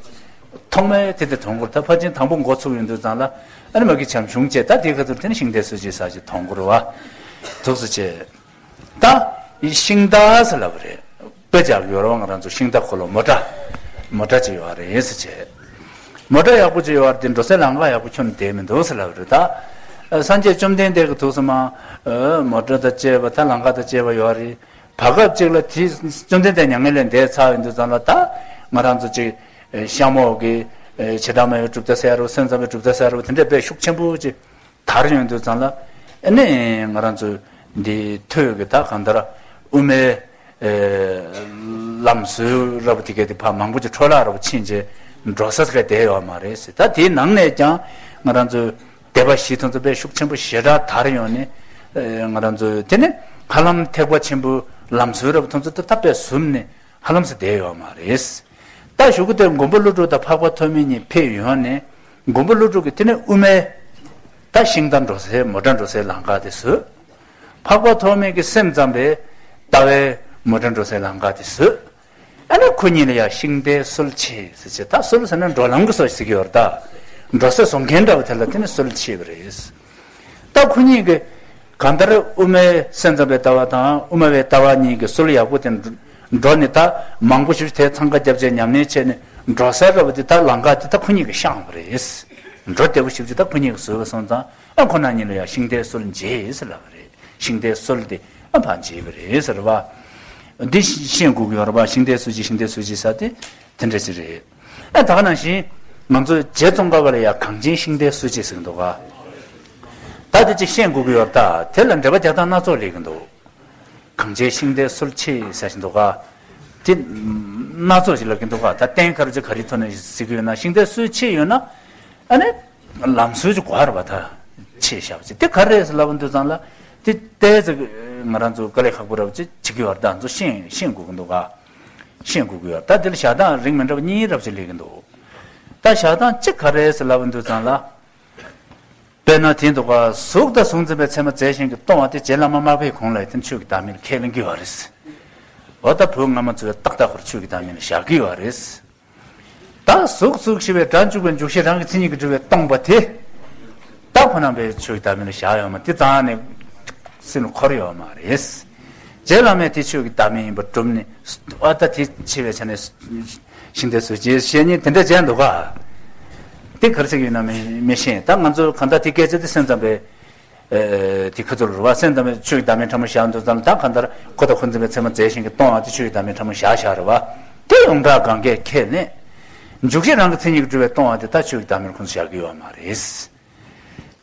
ཐོག་མའི་དེ་དེ་མཐོང་གི་རེད། ད་ཕར་ཕྱིན་དང་པོ་འགོ་ཚུགས་ཡོང་དུས་ཙང་ལ། ཨ་ནི་མ་གི་བྱམས་གཞུང་བཅས། ད་དེའི་ཁ་ཐུར་དེ་ནི་ཤིང་རྟའི་སྲོལ་འབྱེད་ཟེར་ཅིག་མཐོང་གི་རེད་པ། འདུག་སེ་བྱས། ད་ཤིང་རྟ་ཟེར་ལབ་པ་རེད། དཔེ་བཞག་ཡོད་རེད་པ། ང་རང་ཚོ་ཤིང་རྟ་འཁོར་ལོ་མོ་ཊ། མོ་ཊ་ཅིག་ཡོད་རེད་ཟེར་བྱས། མོ་ཊ་ཡག་པོ་ཅིག་ཡོད་རེད་དེ། འགྲོ་སའི་ལམ་ཁ་ཡག་པོ་ཁྱོན་ནས་བསྡད་མི་འདུག་ཟེར་ལབ་པ་རེད། ད་སངས་རྒྱས་བཅོམ་ལྡན་འདས་ཀྱི་དུས་སུ་མ་མོ་ཊ་དང་བཅས་པ། ད་ལམ་ཁ་དང་བཅས་པ་ཡོད་རེད། བར་སྐབས་ཅིག་ལ་དེ་བཅོམ་ལྡན་འདས་མྱ་ངན་ལས་འདས་ཚར་ཡོང་དུས་ཙང་ལ། ད་ང་རང་ཚོ་ཅིག་ཤ་མོག་གི་བྱེ་བྲག་སྨྲ་བའི་གྲུབ་མཐའ་ཟེར་རོ། སེམས་ཙམ་པའི་གྲུབ་མཐའ་ཟེར་རོ། དེ་འདྲ་དཔེ་ཤུགས་ཆེན་པོ་ཅིག་དར་ཡོང་དུས་ཙང་ལ། ཨ་ནི་ང་རང་ཚོ་འདི་ཐོས་ཀྱི་ད་གང་ལྟར་དབུ་མའི་ལམ་སྲོལ་རབ་དེ་གའི་དེ་ཕར་མང་པོ་ཅིག་འཕྲོ་བརླག་རབ་ཕྱིན་བྱས་འགྲོ་ས་ག་བསྡད་ཡོད་མ་རེད་ཟེར། ད་དེའི་ནང་ནས་ཀྱང་ང་རང་ཚོ་སྡེ་པ་བཞི་དེ་ཚོ་དཔེ་ཤུགས་ཆེན་པོ་ཞེ་དྲག་དར་ཡོང་ནས། ང་རང་ཚོ་དེ་ནས་ཧ་ལམ་ཐེག་པ་ཆེན་པོའི་ལམ་སྲོལ་རབ་དེ་ཚོ་ད་དཔེ་ཟུམ་ནས་ཧ་ལམ་སེ་བསྡད་ཡོད་མ་རེད། ད་གཞུག་གུ་དེ་མགོན་པོ་ཀླུ་སྒྲུབ་དང་འཕགས་པ་ཐོགས་མེད་གཉིས་ཕེབས་ཡོང་ནས། མགོན་པོ་ཀླུ་སྒྲུབ་ཀྱིས་དེ་ནས་དབུ་མའི་ད་ཤིང་རྟ་འགྲོ་སའི་མོ་ཊ་འགྲོ་སའི་ལམ་ཁ་དེ་བཟོས། འཕགས་པ་ཐོགས་མེད་ཀྱིས་སེམས་ཙམ་པའི་ལྟ་བའི་མོ་ཊ་འགྲོ་སའི་ལམ་ཁ་དེ་བཟོས། ཨ་ནི་ཁོ་གཉིས་ལ་ཡང་ཤིང་རྟའི་སྲོལ་ཕྱེས་ཟེར་བྱས། ད་སྲོལ་ཟེར་ན་འགྲོ་ལམ་གྱི་སྲོལ་ཟེར་གྱི་ཡོད་རེད། ད་འགྲོ་སའི་བཟོ་མཁན་འདྲ་བ་དེ་ལ་དེ་ནི་སྲོལ་ཕྱེས་པ་རེད། ད་ཁོ་གཉིས་ཀྱིས་གང་ལྟར་དབུ་མའི་སེམས་ཙམ་པའི་ལྟ་བ་དང་དབུ་མ་པའི་ལྟ་བ་གཉིས་ཀྱི་སྲོལ་ཡག་པོ་དེ་འགྲོ་ནས། ད་མང་པོ་ཞིག་དེ་འཚང་ཁ་བརྒྱབ་བྱས་ཉམས་ལེན་བྱས་ནས་འགྲོ་ས་འདྲ་བ་དེ། ད་ལམ་ཁ་དེ་ད་ཁོ་གཉིས་ཀྱིས་བཤངས་པ་རེད། འགྲོ་བདེ་པོ་ཞིག་ཅིག་ད་ཁོ་གཉིས་ཀྱིས་བཟོས་པ་སོང་ཙང་། ཨ་ཁོ་རང་གཉིས་ལ་ཡང་ཤིང་རྟའི་སྲོལ་འབྱེད་ཟེར་ལབ་པ་རེད། ཤིང་རྟའི་སྲོལ་དེ་ཨ་ཕར་འབྱེད་པ་རེད་ཟེར་བ། འདི་ཤེས་དགོས་ཀྱི་ཡོད་རེད་པ། ཤིང་རྟའི་སྲོལ་འབྱེད། ཤིང་རྟའི་སྲོལ་འབྱེད་ཟེར་དེ་དེ་འདྲ་ཅིག་རེད། ཨ་ད་ག་ནང་བཞིན་ང་ཚོ་རྗེ་ཙོང་ཁ་པ་ལ་ཡང་གངས་ཅན་ཤིང་རྟའི་སྲོལ་འབྱེད་ཟེར་གྱི་འདུག་ག། ད་དེ་ཅིག་ཤེས་དགོས་ཀྱི་ཡོད་རེད། ད་དེ་ལ་འགྲེལ་པ་རྒྱག་སྟངས་སྣ་ཚོགས་སླེབས་ཀྱི་འདུག། གངས་ཅན་ཤིང་རྟའི་སྲོལ་འབྱེད་ཟེར་བཞིན་འདུག་ག། དེ་སྣ་ཚོགས་ཤིག་ལབ་ཀྱི་འདུག་ག། ད་གཏན་འཁེལ་ཅིག་ག་རེའི་ཐོག་ནས་ཟེར་གྱི་ཡོད་ན། ཤིང་རྟའི་སྲོལ་འབྱེད་ཡོད་ན། ཨ་ནི་ལམ་སྲོལ་ཅིག་དགོས་རེད་པ། ད་ཕྱེ་བཞག་པ་ཅིག་དེ་ག་རེ་རེད་ཟེར་ལབ་པ་འདུག་ཙང་ལ། དེ་ཏོག་ཙམ་ང་རང་ཚོ་དཀའ་ལས་ཁག་པོ་འདྲ་བ་ཅིག་བྱེད་ཀྱི་ཡོད་རེད། ད་ང་ཚོ་ཤེས་ཤེས་དགོས་ཀྱི་འདུག་ག། ཤེས་དགོས་ཀྱི་ཡོད་རེད། ད་དེ་ལ་བཞག་སྟངས་རིགས་མི་འདྲ་བ་གཉིས་རབ་ཅིག་སླེབས་ཀྱི་འདུག། ད་བཞག་སྟངས་གཅིག་ག་རེ་རེད་ཟེར་ལབ་པ་འདུག་ཙང་ལ། དཔེར་ན་དེ་འདུག་ག། གཟུགས་དང་གཟུགས་འཛིན་པའི་མཚན་མ་རྫས་གཞན་གྱིས་སྟོང་བ་དེ་རྗེ་བླ་མ་མར་པའི་གོང་ལ་ཡང་དེ་ཆོས་ཀྱི་བདག་མེད་ལ་ཁས་ལེན་གྱི་ཡོད་རེད། འོ་ད་བོད་སྔ་མ་ཚོས་ཏག་ཏག་ཁོ་རང་ཆོས་ཀྱི་བདག་མེད་ལ་བཞག་གི་ཡོད་རེད། ད་གཟུགས་གཟུགས་ཞེས་པའི་སྒྲ་འཇུག་པའི་འཇུག་གཞིར་རང་གི་མཚན་ཉིད་ཀྱིས་གྲུབ་པའི་སྟོང་པ་དེ། ད་ཁོ་རང་པའི་ཆོས་ཀྱི་བདག་མེད་ལ་བཞག་ཡོད་མ་རེད། དེ་རྩ་ནས་སེམས་ལ་འཁོར་ཡོད་མ་རེད། རྗེ་བླ་མས་དེ་ཆོས་ཀྱི་བདག་མེད་ཡིན་པར་གྲུབ་ནས། ཨ་ད་དེ་ཕྱེ་བའི་ཆ་ནས་ཤིང་རྟའི་སྲོལ་འབྱེད་བཤད་མཁན་དེ་འདྲ་བྱས་འདུག་ག། དེ་ག་རེ་ཟེར་གྱི་ཡོད་ན་མི་མི་ཤེས། ད་ང་ཚོ་གང་ལྟར་དེ་སྐད་ཆ་དེ་སེམས་ཙམ་པའི་ཨེ་དེ་ཁ་ཚུར་རེད་པ། སེམས་ཙམ་པའི་ཆོས་ཀྱི་བདག་མེད་ཕྲ་མོ་བཞག་འདུག་ཙང་། ད་གང་ལྟར་ཁོ་དང་ཁོ་འཛིན་པའི་མཚན་མ་རྫས་གཞན་གྱིས་སྟོང་བ་དེ་ཆོས་ཀྱི་བདག་མེད་ཕྲ་མོ་བཞག་བཞག་རེད་པ། དེ་ཡོངས་གྲགས་གང་གས་ཁས་ལེན། འཇུག་གཞིར་རང་གི་མཚན་ཉིད་ཀྱིས་གྲུབ་པའི་སྟོང་བ་དེ་ད་ཆོས་ཀྱི་བདག་མེད་ཁོ་ཚོས་བཞག་གི་ཡོད་མ་རེད།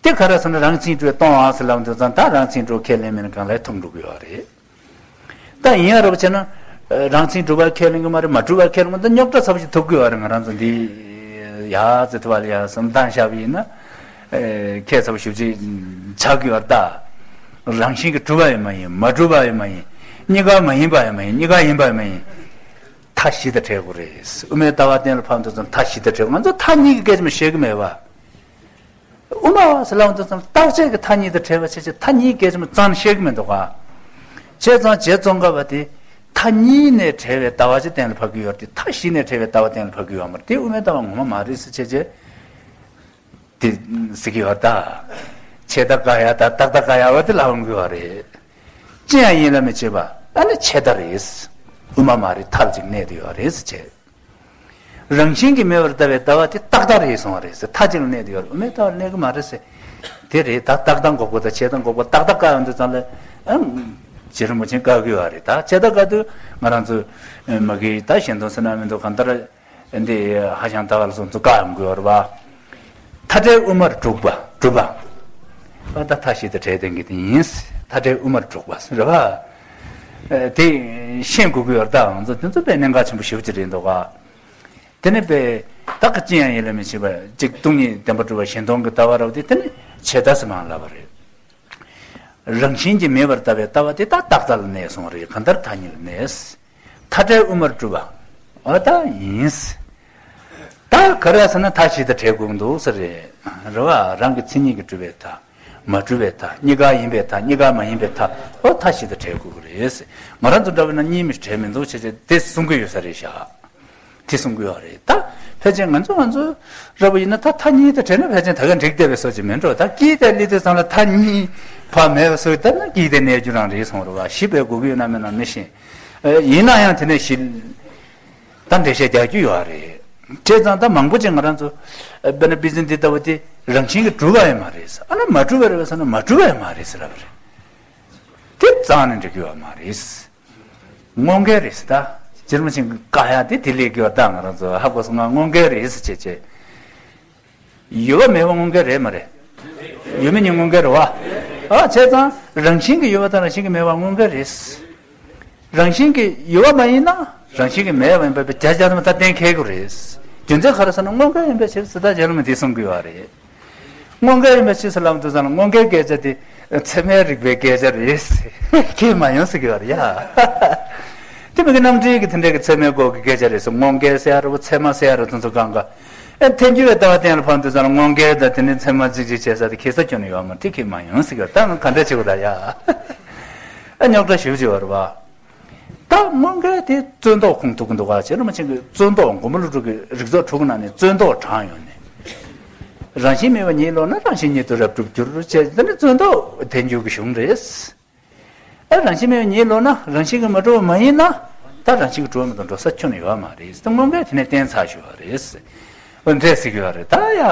དེ་ག་རེ་ཟེར་ན་རང་མཚན་གྲུབ་པའི་སྟོང་བ་ཟེར་ལབ་འདུག་ཙང་། ད་རང་མཚན་གྲུབ་ཁས་ལེན་མིན་གང་ལ་ཐུག་འགྲོ་གི་ཡོད་རེད། ད་ཡིན་ཡང་རེད་པ་བྱས་ན། རང་མཚན་གྲུབ་པ་ཁས་ལེན་གྱི་མ་རེད། མ་གྲུབ་པ་ཁས་ལེན་གྱི་མ་རེད། ད་རྙོག་དྲ་ཚ་པོ་ཞིག་ཐུག་གི་ཡོད་རེད། ང་རང་ཚོ་འདི་ཡ་ཙི་ཐུ་བ་ལ་ཡ་བསམ་བཏང་བཞག་པ་ཡིན་ན། ཁྱད་མཚར་པོ་ཞེ་པོ་ཅིག་ཆགས་ཀྱི་ཡོད་རེད། ད་རང་བཞིན་གྱིས་གྲུབ་པ་ཡང་མ་ཡིན། མ་གྲུབ་པ་ཡང་མ་ཡིན། གཉིས་ཀ་མ་ཡིན་པ་ཡང་མ་ཡིན། གཉིས་ཀ་ཡིན་པ་ཡང་མ་ཡིན། མཐའ་བཞི་དང་བྲལ་དགོས་རེད། དབུ་མའི་ལྟ་བ་གཏན་ལ་ཕབ་འདུག་ཙང་མཐའ་བཞི་དང་བྲལ་དགོས། ང་ཚོ་མཐའ་གཉིས་ཀྱི་སྐད་ཆ་མ་བཤད་ཀྱི་མེད་པ། དབུ་མ་བ་ཟེར་ལབ་འདུག་ཙང་། རྟག་ཆད་ཀྱི་མཐའ་གཉིས་དང་བྲལ་བ་བྱས་བྱས་མཐའ་གཉིས་སྐད་ཆ་མ་རྩ་ནས་བཤད་ཀྱི་མི་འདུག་ག། བྱས་ཙང་རྗེ་ཙོང་ཁ་པ་དེ་མཐའ་གཉིས་ནས་བྲལ་བའི་ལྟ་བ་ཅིག་གཏན་ལ་ཕབ་ཀྱི་ཡོད་རེད་དེ། མཐའ་བཞི་ནས་བྲལ་བའི་ལྟ་བ་གཏན་ལ་ཕབ་ཀྱི་ཡོད་མ་རེད། དེ་དབུ་མའི་ལྟ་བ་ངོ་མ་མ་རེད་ཟེར་བྱས་བྱས་དེ་ཟེར་གྱི་ཡོད་རེད། ད་ཆད་ལྟ་དགག་ཡ་དང་རྟག་ལྟ་དགག་ཡ་བ་དེ་ལབ་ཡོང་གི་ཡོད་རེད། ཅི་ཡང་ཡིད་ལ་མི་བྱེད་པ། ཨ་ནི་ཆད་ལྟ་རེད། དབུ་མ་མ་རེད། མཐའ་ལ་ཅིག་གནས་བསྡད་ཡོད་རེད་ཟེར་བྱས། རང་བཞིན་གྱིས་མེད་པར་ལྟ་བའི་ལྟ་བ་དེ་རྟག་ལྟ་རེད་གསུངས་པ་རེད་ཟེར། མཐའ་གཅིག་ལ་གནས་བསྡད་ཡོད་རེད། དབུ་མའི་ལྟ་བ་ལ་གནས་ཀྱི་མ་རེད་ཟེར། དེ་རེད། ད་རྟག་ལྟ་འགོག་པ་དང་ཆད་ལྟ་འགོག་པ། རྟག་ལྟ་བཀག་ཡོང་དུས་ཙམ་ལ། ཨང་། རྗེ་རིན་པོ་ཆེས་བཀག་གི་ཡོད་རེད། ད་ཆད་ལྟ་བཀག་དུས་ང་རང་ཚོ་མ་གི་ད་ཞེན་དོན་ཟེར་ན་མི་འདུག། གང་ལྟར་འདི་ཧ་ཅང་ལྟ་བ་ལ་སོགས་ཚོ་བཀག་ཡོང་གི་ཡོད་རེད་པ། མཐའ་བྲལ་དབུ་མར་གྲུབ་པ། གྲུབ་པ། ད་མཐའ་བཞི་དང་བྲལ་བསྟན་གྱི་དེ་ཡིན། མཐའ་བྲལ་དབུ་མར་གྲུབ་པ་རེད་པ། དེ་ཤེས་དགོས་ཀྱི་ཡོད་རེད། ད་ང་ཚོ་དེ་ཚོ་དཔེ་གནད་འགག་ཆེན་པོ་ཞེ་པོ་ཅིག་རེད་འདུག་ག། དེ་ནས་དཔེ་བདག་གིས་ཅི་ཡང་ཡིད་ལ་མི་བྱེད་པ་ཅིག། སྟོང་ཉིད་བདེན་པར་གྲུབ་པ་གཞན་སྟོང་གི་ལྟ་བ་རབ་དེ། དེ་ནི་ཆད་ལྟ་ཟེར་མང་ལབ་པ་རེད། རང་བཞིན་གྱིས་མེད་པར་ལྟ་བའི་ལྟ་བ་དེ་ད་རྟག་ལྟ་ལ་གནས་སོང་རེད། གང་ལྟར་མཐའ་གཉིས་ལ་གནས། མཐའ་བྲལ་དབུ་མར་གྲུབ་པ། འོ་ད་ཡིན། ད་ག་རེ་ཟེར་ན་མཐའ་བཞི་དང་བྲལ་དགོས་ཀྱི་འདུག་ཟེར་རེད། རེད་བ། རང་གི་མཚན་ཉིད་ཀྱིས་གྲུབ་པའི་མཐའ། མ་གྲུབ་པའི་མཐའ། གཉིས་ཀ་ཡིན་པའི་མཐའ། གཉིས་ཀ་མ་ཡིན་པའི་མཐའ། འོ་མཐའ་བཞི་དང་བྲལ་དགོས་ཀྱི་རེད། ང་རང་ཚོ་འདྲ་བོ་ན་གཉིས་མི་བྲལ་མི་འདུག་བྱས་བྱས་དེ་གསུང་གི་ཡོད་ས་རེད་ཤག་དེ་གསུང་གི་ཡོད་རེད། ད་ཕལ་ཆེར་ང་ཚོ་ང་ཚོ་འདྲ་བོ་ཡིན་ན་ད་མཐའ་གཉིས་དང་བྲལ་ན་ཕལ་ཆེར་ད་ག་འགྲིག་བསྡད་པའི་བཟོ་ཅིག་མིན་འགྲོ། ད་སྐྱིད་དང་སླེབས་དུས་ཙམ་ལ་མཐའ་གཉིས་བར་མེད་པ་བཟོས་བསྡད་ན་སྐྱིད་དེ་གནས་རྒྱུ་རང་རེད་གསུང་རེད་བ། ཞི་བའི་དགོས་ཀྱི་ཡོད་ན་མེད་ན་མི་ཤེས། ཡིན་ན་ཡང་དེ་ནས་ཞི། ད་འགྲེལ་བཤད་རྒྱག་རྒྱུ་ཡོད་རེད། བྱས་ཙང་ད་མང་པོ་ཅིག་ང་རང་ཚོ་དཔེར་ན་པི་ཙི་འདི་ལྟ་བུ་དེ་རང་བཞིན་གྱིས་གྲུབ་པ་ཡང་མ་རེད། ཨ་ན་མ་གྲུབ་པ་རེད་པས་ཟེར་ན་མ་གྲུབ་པ་ཡང་མ་རེད་ཟེར་ལབ་རེད། དེ་རྩ་ནས་འགྲིག་གི་ཡོད་མ་རེད། དངོས་འགལ་རེད་ཟེར། ད་སྤྱིར་བཏང་ཅིག་བཀག་ཡ་དེ་དེ་ལས་ཀྱི་བ་ད་ང་རང་ཚོ་ཧ་གོ་སོང་ང་། དངོས་འགལ་རེད་ཟེར་བྱས་བྱས། ཡོད་པ་མེད་པ་དངོས་འགལ་རེད་མ་རེད། ཡོད་མེད་གཉིས་དངོས་འགལ་རེད་བ། ཨ་བྱས་ཙང་རང་བཞིན་གྱིས་ཡོད་པ་དང་རང་བཞིན་གྱིས་མེད་པ་དངོས་འགལ་རེད། རང་བཞིན་གྱིས་ཡོད་པ་མ་ཡིན་ན་རང་བཞིན་གྱིས་མེད་པ་ཡིན་པ་བྱས་བྱས་ཙང་ད་གཏན་འཁེལ་དགོས་རེད། རྒྱུ་མཚན་ག་རེ་ཟེར་ན་དངོས་འགལ་ཡིན་པའི་ཕྱིར་ཟེར། ད་རྗེ་བླ་མས་འདི་གསུང་གི་ཡོད་རེད། དངོས་འགལ་ཡིན་པའི་ཕྱིར་ཟེར་ལབ་དུས་ཙང་ལ་དངོས་འགལ་སྐད་ཆ་དེ་ཚད་མའི་རིགས་པའི་སྐད་ཆ་རེད། ཁས་མ་ཡོང་ཟེར་གི་ཡོད་རེད་ཡ། དེ་མི་གི་རྣམ་འགྲེལ་གྱི་དེ་འདྲ་གི་ཚད་མའི་སྐོར་གྱི་སྐད་ཆ་རེད་ཟེར། དངོས་འགལ་ཟེར་ཡ་རེད་བ། ཚད་མ་ཟེར་ཡ་རེད། དེ་ཚོ་གང་ག་ཨེ་ཐལ་འགྱུར་བའི་ལྟ་བ་གཏན་ལ་ཕབ་དུས་ཙང་ལ་དངོས་འགལ་དང་དེ་ནི་ཚད་མ་གཅིག་གཅིག་བྱས་ས་དེ་ཁེ་ས་ཁྱོན་ནས་ཡོད་མ་རེད། དེ་ཁས་མ་ཡོང་ཟེར་གི་ཡོད། ད་ང་ག་འདྲ་བྱེད་དགོས་ད་ཡ། ཨ་རྙོག་དྲ་ཞེ་པོ་ཅིག་ཡོད་རེད་བ། ད་དངོས་འགལ་དེ་རྩོད་ཟློག་ཁུངས་གཏུག་གི་འདུག་ག་བྱས་རྗེ་བླ་མ་ཆེན་པོས་རྩོད་ཟློག་མགོན་པོ་ཀླུ་སྒྲུབ་ཀྱི་རིགས་ཚོགས་དྲུག་གི་ནང་ནས་རྩོད་ཟློག་དྲངས་ཡོད་ནས། རང་བཞིན་མེད་པ་ཉིད་ལོག་ན་རང་བཞིན་ཉིད་དུ་རབ་གྲུབ་འགྱུར་བྱས། དེ་ནི་རྩོད་ཟློག་ཐལ་འགྱུར་གྱི་གཞུང་རེད། ཨ་རང་བཞིན་མེད་པ་ཉིད་ལོག་ན་རང་བཞིན་གྱིས་མ་གྲུབ་པ་མ་ཡིན་ན། ད་རང་བཞིན་གྱིས་གྲུབ་པ་མ་གཏོགས་འགྲོ་ས་ཁྱོན་ནས་ཡོད་མ་རེད། དེ་དངོས་འགལ་དེ་ནས་བསྟན་ཚར་ཞུ་བ་རེད། འོ་འདྲས་ཟེར་གྱི་ཡོད་རེད་ད་ཡ།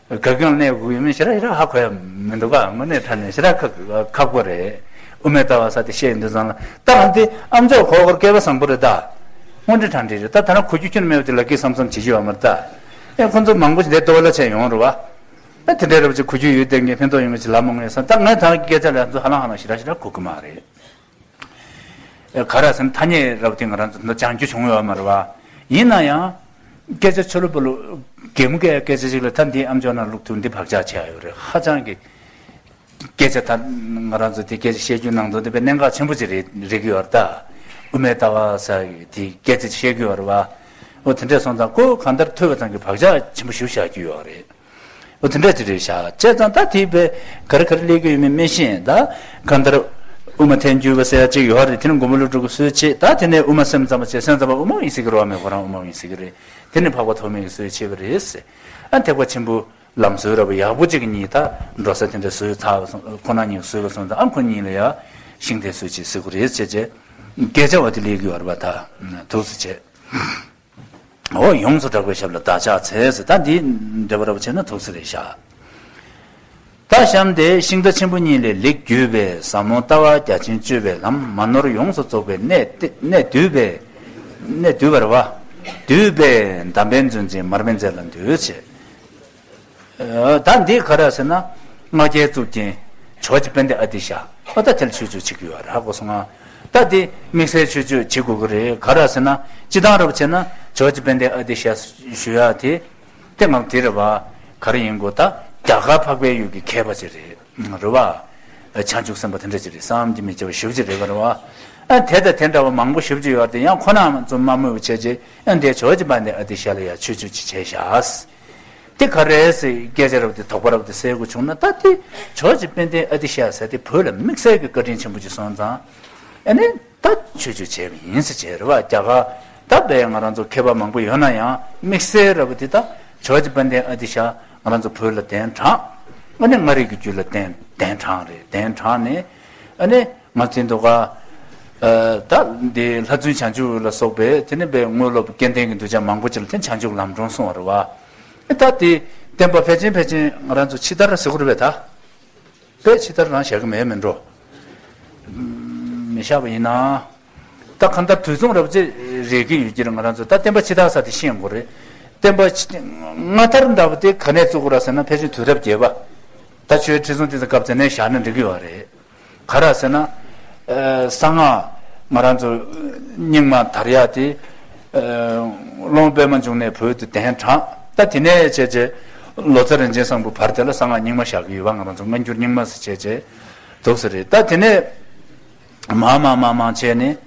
དགའ་སྐྱོ་ལ་གནས་དགོས་ཡོད་མེད་ཞེ་དྲག་ཞེ་དྲག་ཧ་གོ་ཡ་མི་འདུག་ག་དངོས་གནས་དྲང་གནས་ཞེ་དྲག་ཁག་ཁག་པོ་རེད། དབུ་མའི་ལྟ་བ་ཟེར་དེ་བཤད་ཡོང་དུས་ཙང་ལ་ད་ང་འདི་ཨ་མཆོག་གོ་གོར་སྐལ་བ་བཟང་པོ་རེད་ད། དངོས་འབྲེལ་དྲང་འབྲེལ་རེད་ད། ད་ནང་གོ་རྒྱུ་ཁྱོན་མེད་པ་དེ་ལ་སྐད་བསམ་བསམ་བྱེད་རྒྱུ་ཡོད་མ་རེད་ད། ཨེ་ཁོ་ཚོ་མང་པོ་ཞིག་འདིར་ལྟོ་གོས་ལ་ཆས་ཡོང་རེད་བ། ཨེ་དེ་འདྲའི་རེད་བ། ཅིག་གོ་རྒྱུ་ཡོད་དེ་ངས་ཕན་ཐོགས་ཡོང་གི་ཅིག་ལབ་མ་ངེས་སམ། ད་ངས་ད་སྐད་ཆ་ལ་ཚོ་ཧ་ལམ་ཧ་ལམ་ཞེ་དྲག་ཞེ་དྲག་གོ་གི་མ་རེད། ག་རེ་ཟེར་ན་ཐ་སྙད་རབ་བརྟན་ང་རང་ཚོ་འདི་སྦྱང་རྒྱུ་བྱུང་ཡོད་མ་རེད་བ། ཡིན་ན་ཡང་། སྐད་ཆ་ཆོ་ལོ་པོ་ལོ། གད་མོ་བགད་སྐད་ཆ་ཅིག་ལ་ད་འདི་ཨ་མཆོག་ནང་བླུག་ཐུབ་འདི་བག་ཆགས་ཆེ་ཡ་ཡོད་རེད། ཧ་ཅང་གི། སྐད་ཆ་ད་ང་རང་ཚོ་འདི་སྐད་ཆ་བཤད་རྒྱུ་ནང་དོན་འདི་དཔེ་གནད་འགག་ཆེན་པོ་ཅིག་རེད་རེད་གི་ཡོད་རེད་ད། དབུ་མའི་ལྟ་བ་ཟེར་འདི་སྐད་ཆ་བཤད་གི་ཡོད་རེད་བ། འོ་དེ་འདྲས་སོང་ཙང་ཁོ་གང་ལྟར་ཐོས་པ་ཙམ་གྱིས་བག་ཆགས་ཆེན་པོ་ཞིག་བཞག་རྒྱུ་ཡོད་རེད། འོ་དེ་འདྲ་ཅིག་རེད་ཤག་བྱས་ཙང་ད་དེའི་བས་ག་རེ་ག་རེ་སླེབས་ཀྱི་ཡོད་མེད་མི་ཤེས་ད། གང་ལྟར་དབུ་མ་ཐལ་འགྱུར་བ་ཟེར་ཡ་ཅིག་ཡོད་རེད། དེ་ནི་མགོན་པོ་ཀླུ་སྒྲུབ་ཀྱི་སྲོལ་ཕྱེས། ད་དེ་ནས་དབུ་མ་སེམས་ཙམ་པ་བྱས། སེམས་ཙམ་པ་དབུ་མ་ཡིན་ཟེར་གྱི་རེད་བ། མེད་ཁོ་རང་དབུ་མ་ཡིན་ཟེར་གྱི་རེད། དེ་ནི་འཕགས་པ་ཐོགས་མེད་ཀྱི་སྲོལ་ཕྱེས་པ་རེད། ཨ་ཐེག་པ་ཆེན་པོ་ལམ་སྲོལ་ར་བ་ཡག་པོ་ཅིག་གི་གཉིས་ད་འགྲོ་ས་དེ་འདྲ་སྲོལ་ཚར་བ་སོང་། ཁོ་ན་གཉིས་སྲོལ་བ་སོང་ཙང་ཨ་ཁོ་གཉིས་ལ་ཡ་ཤིང་རྟའི་སྲོལ་ཕྱེས་ཟེར་གྱི་རེད་བྱས་བྱས། སྐད་ཆ་བ་དེ་སླེབས་ཀྱི་ཡོད་རེད་བ། ད་ཐུགས་སུ་ཆེ། འོ་ཡོངས་སུ་གྲགས་པའི་ཞབས་ལ་བདག་ཕྱག་འཚལ་ཟེར། ད་འདི་འདྲ་བ་རབ་བྱས་ན་ཐུགས་སུ་རེད་ཤག་ད་གཤམ་དེ་ཤིང་རྟ་ཆེན་པོ་གཉིས་ལས་ལེགས་བརྒྱུད་པའི་ཟབ་མོ་ལྟ་བ་རྒྱ་ཆེན་སྤྱོད་པའི་ལམ་མ་ནོར་ཡོངས་སུ་རྫོགས་པའི་གནད་གནད་བསྡུས་པའི་གནད་བསྡུས་པ་རེད་བ། བསྡུས་པའི་གདམས་པའི་མཛོད་འཛིན་མར་པའི་མཛད་ལ་འདུད་ཅེས། ད་འདི་ག་རེ་ཟེར་ན། ལྔ་བརྒྱའི་གཙུག་རྒྱན་ཇོ་བོ་རྗེ་དཔལ་ལྡན་ཨ་ཏི་ཤ། ཨ་ད་དེ་ལ་ཆོས་སྤྱོད་བྱེད་ཀྱི་ཡོད་རེད། ཧ་གོ་སོང་ང་། ད་འདི་དམིགས་བསལ་ཆོས་སྤྱོད་བྱེད་དགོས་ཀྱི་རེད། ག་རེ་ཟེར་ན་སྤྱིར་བཏང་རབ་བྱས་ན་ཇོ་བོ་རྗེ་དཔལ་ལྡན་ཨ་ཏི་ཤ་ཞུ་ཡ་དེ། དེ་ང་དེ་རེད་བ། ག་རེ་ཡིན་དགོས་ད། རྒྱ་གར་འཕགས་པའི་ཡུལ་གྱི་མཁས་པ་ཅིག་རེད། རེད་བ། བྱང་ཆུབ་སེམས་དཔའ་དེ་འདྲ་ཅིག་རེད། བསམ་གྱིས་མི་ཁྱབ་པ་ཞེ་པོ་ཅིག་རེད་བ། རེད་བ། ཨ་དེ་དང་དེ་འདྲ་བ་མང་པོ་ཞེ་པོ་ཅིག་ཡོད་རེད་དེ། ཡང་ཁོ་རང་ཚོ་མ་མོས་པ་བྱས་རྗེས་ཨ་འདི་ཇོ་བོ་རྗེ་དཔལ་ལྡན་ཨ་ཏི་ཤ་ལ་ཡ་ཆོས་སྤྱོད་ཅིག་བྱས་ཤག་དེ་ག་རེ་ཟེར་སྐད་ཆ་རབ་དེ་དོགས་པ་རབ་དེ་སེལ་དགོས་བྱུང་ན། ད་དེ་ཇོ་བོ་རྗེ་དཔལ་ལྡན་ཨ་ཏི་ཤ་ཟེར་དེ་བོད་ལ་དམིགས་བསལ་གྱི་བཀའ་དྲིན་ཆེན་པོ་ཅིག་སོང་ཙང་། ཨ་ནི་ད་ཆོས་སྤྱོད་བྱས་པ་ཡིན་ཟེར་བྱས་རེད་བ། རྒྱ་གར་ད་བས་ང་རང་ཚོ་མཁས་པ་མང་པོ་ཡོད་ན་ཡང་དམིགས་བསལ་རབ་དེ་ད་ཇོ་བོ་རྗེ་དཔལ་ལྡན་ཨ་ཏི་ཤ་ང་རང་ཚོ་བོད་ལ་གདན་དྲངས། ཨ་ནི་མངའ་རིས་ཀྱི་རྒྱུད་ལ་གདན་གདན་དྲངས་རེད། གདན་དྲངས་ནས་ཨ་ནི། ང་ཚོའི་འདུག་ག་ད་འདི་ལྷ་བཙུན་བྱང་ཆུབ་ལ་སོགས་པའི་དེ་ནི་པའི་དངོས་སློབ་སྐལ་ལྡན་གྱི་གདུལ་བྱ་མང་པོ་ཅིག་ལ་དེ་བྱང་ཆུབ་ལམ་སྒྲོན་གསུངས་པ་རེད་བ། ད་དེ་བསྟན་པ་ཕལ་ཆེན་ཕལ་ཆེན་ང་རང་ཚོ་ཕྱི་དར་ཟེར་གྱི་རེད་པས། ད་དཔེ་ཕྱི་དར་རང་བཞག་གི་མེད་མིན་འགྲོ། མི་བཞག་པ་ཡིན་ན། ད་གང་ལྟར་དུས་མཚུངས་རབ་ཅིག་རེད་ཀྱི་ཡོད་ཀྱི་རེད། ང་རང་ཚོ་ད་བསྟན་པ་ཕྱི་དར་ས་དེ་ཤེས་དགོས་རེད། བསྟན་པ་ཕྱི་སྔ་དར་འདྲ་བོ་དེ་ག་ནས་བཙུགས་དགོས་ར་ཟེར་ན་ཕལ་ཆེར་དུས་རབས་བརྒྱད་པ། ད་ཆོས་ཁྲི་སྲོང་ལྡེ་བཙན་སྐབས་དེ་ནས་བཞག་ན་འགྲིག་གི་ཡོད་རེད། ག་རེ་ཟེར་ན། ཨ་གསང་སྔགས་ང་རང་ཚོ་རྙིང་མ་དར་ཡ་དེ། ཨ་སློབ་དཔོན་པདྨ་འབྱུང་གནས་བོད་དུ་གདན་དྲངས། ད་དེ་ནས་བྱས་བྱས་ལོ་ཙཱ་རིན་ཆེན་བཟང་པོ་བར་དེ་ལ་གསང་སྔགས་རྙིང་མ་བཞག་གི་ཡོད་པ། ང་རང་ཚོ་སྔ་འགྱུར་རྙིང་མ་ཟེར་བྱས་བྱས། འདུག་ས་རེད། ད་དེ་ནས་མ་མ་མ་མ་བྱས་ནས་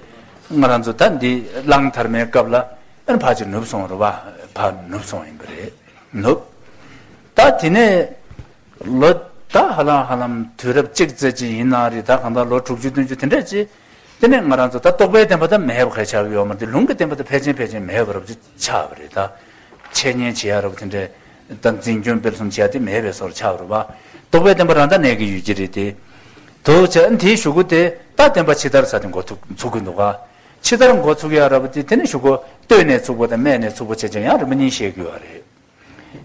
ང་རང་ཚོ་ད་འདི་གླང་དར་མའི་སྐབས་ལ་ཨ་ནི་ཕར་ཅིག་ནུབ་སོང་རེད་བ། ཕར་ནུབ་སོང་ཡིན་པ་རེད། ནུབ། ད་དེ་ནས་ལོ་ད་ཧ་ལམ་ཧ་ལམ་དུས་རབས་གཅིག་ཙམ་ཅིག་ཡིན་ན་རེད། ད་གང་ལྟར་ལོ་དྲུག་ཅུ་བདུན་ཅུ་དེ་འདྲས་ཅིག་དེ་ནས་ང་རང་ཚོ་ད་རྟོགས་པའི་བསྟན་པ་ད་མེད་པ་ག་ཆགས་ཀྱི་ཡོད་མ་རེད། དེ་ལུང་གི་བསྟན་པ་ད་ཕལ་ཆེར་ཕལ་ཆེར་མེད་པ་རབ་ཅིག་ཆགས་པ་རེད། ད་འཆད་ཉན་བྱེད་ཡ་རབ་དེ་འདྲས་ད་འཛིན་སྐྱོང་སྤེལ་གསུམ་བྱེད་ཡ་དེ་མེད་པའི་བཟོ་འདྲ་ཆགས་པ་རེད་བ། རྟོགས་པའི་བསྟན་པ་རང་ད་གནས་ཀྱི་ཡོད་ཀྱི་རེད་དེ། དུ་བྱས་ཨ་ནི་དེའི་གཞུག་གུ་དེ་ད་བསྟན་པ་ཕྱི་དར་ས་དེ་འགོ་ཚུགས་ཚུགས་ཀྱི་འདུག་ག་ཕྱི་དར་འགོ་ཚུགས་ཡ་རབ་དེ་དེ་ནས་གཞུག་གུ་སྟོད་ནས་ཚུགས་པ་དང་སྨད་ནས་ཚུགས་པ་བྱས་ཀྱང་ཡང་རིམ་པ་གཉིས་བཤད་ཀྱི་ཡོད་རེད།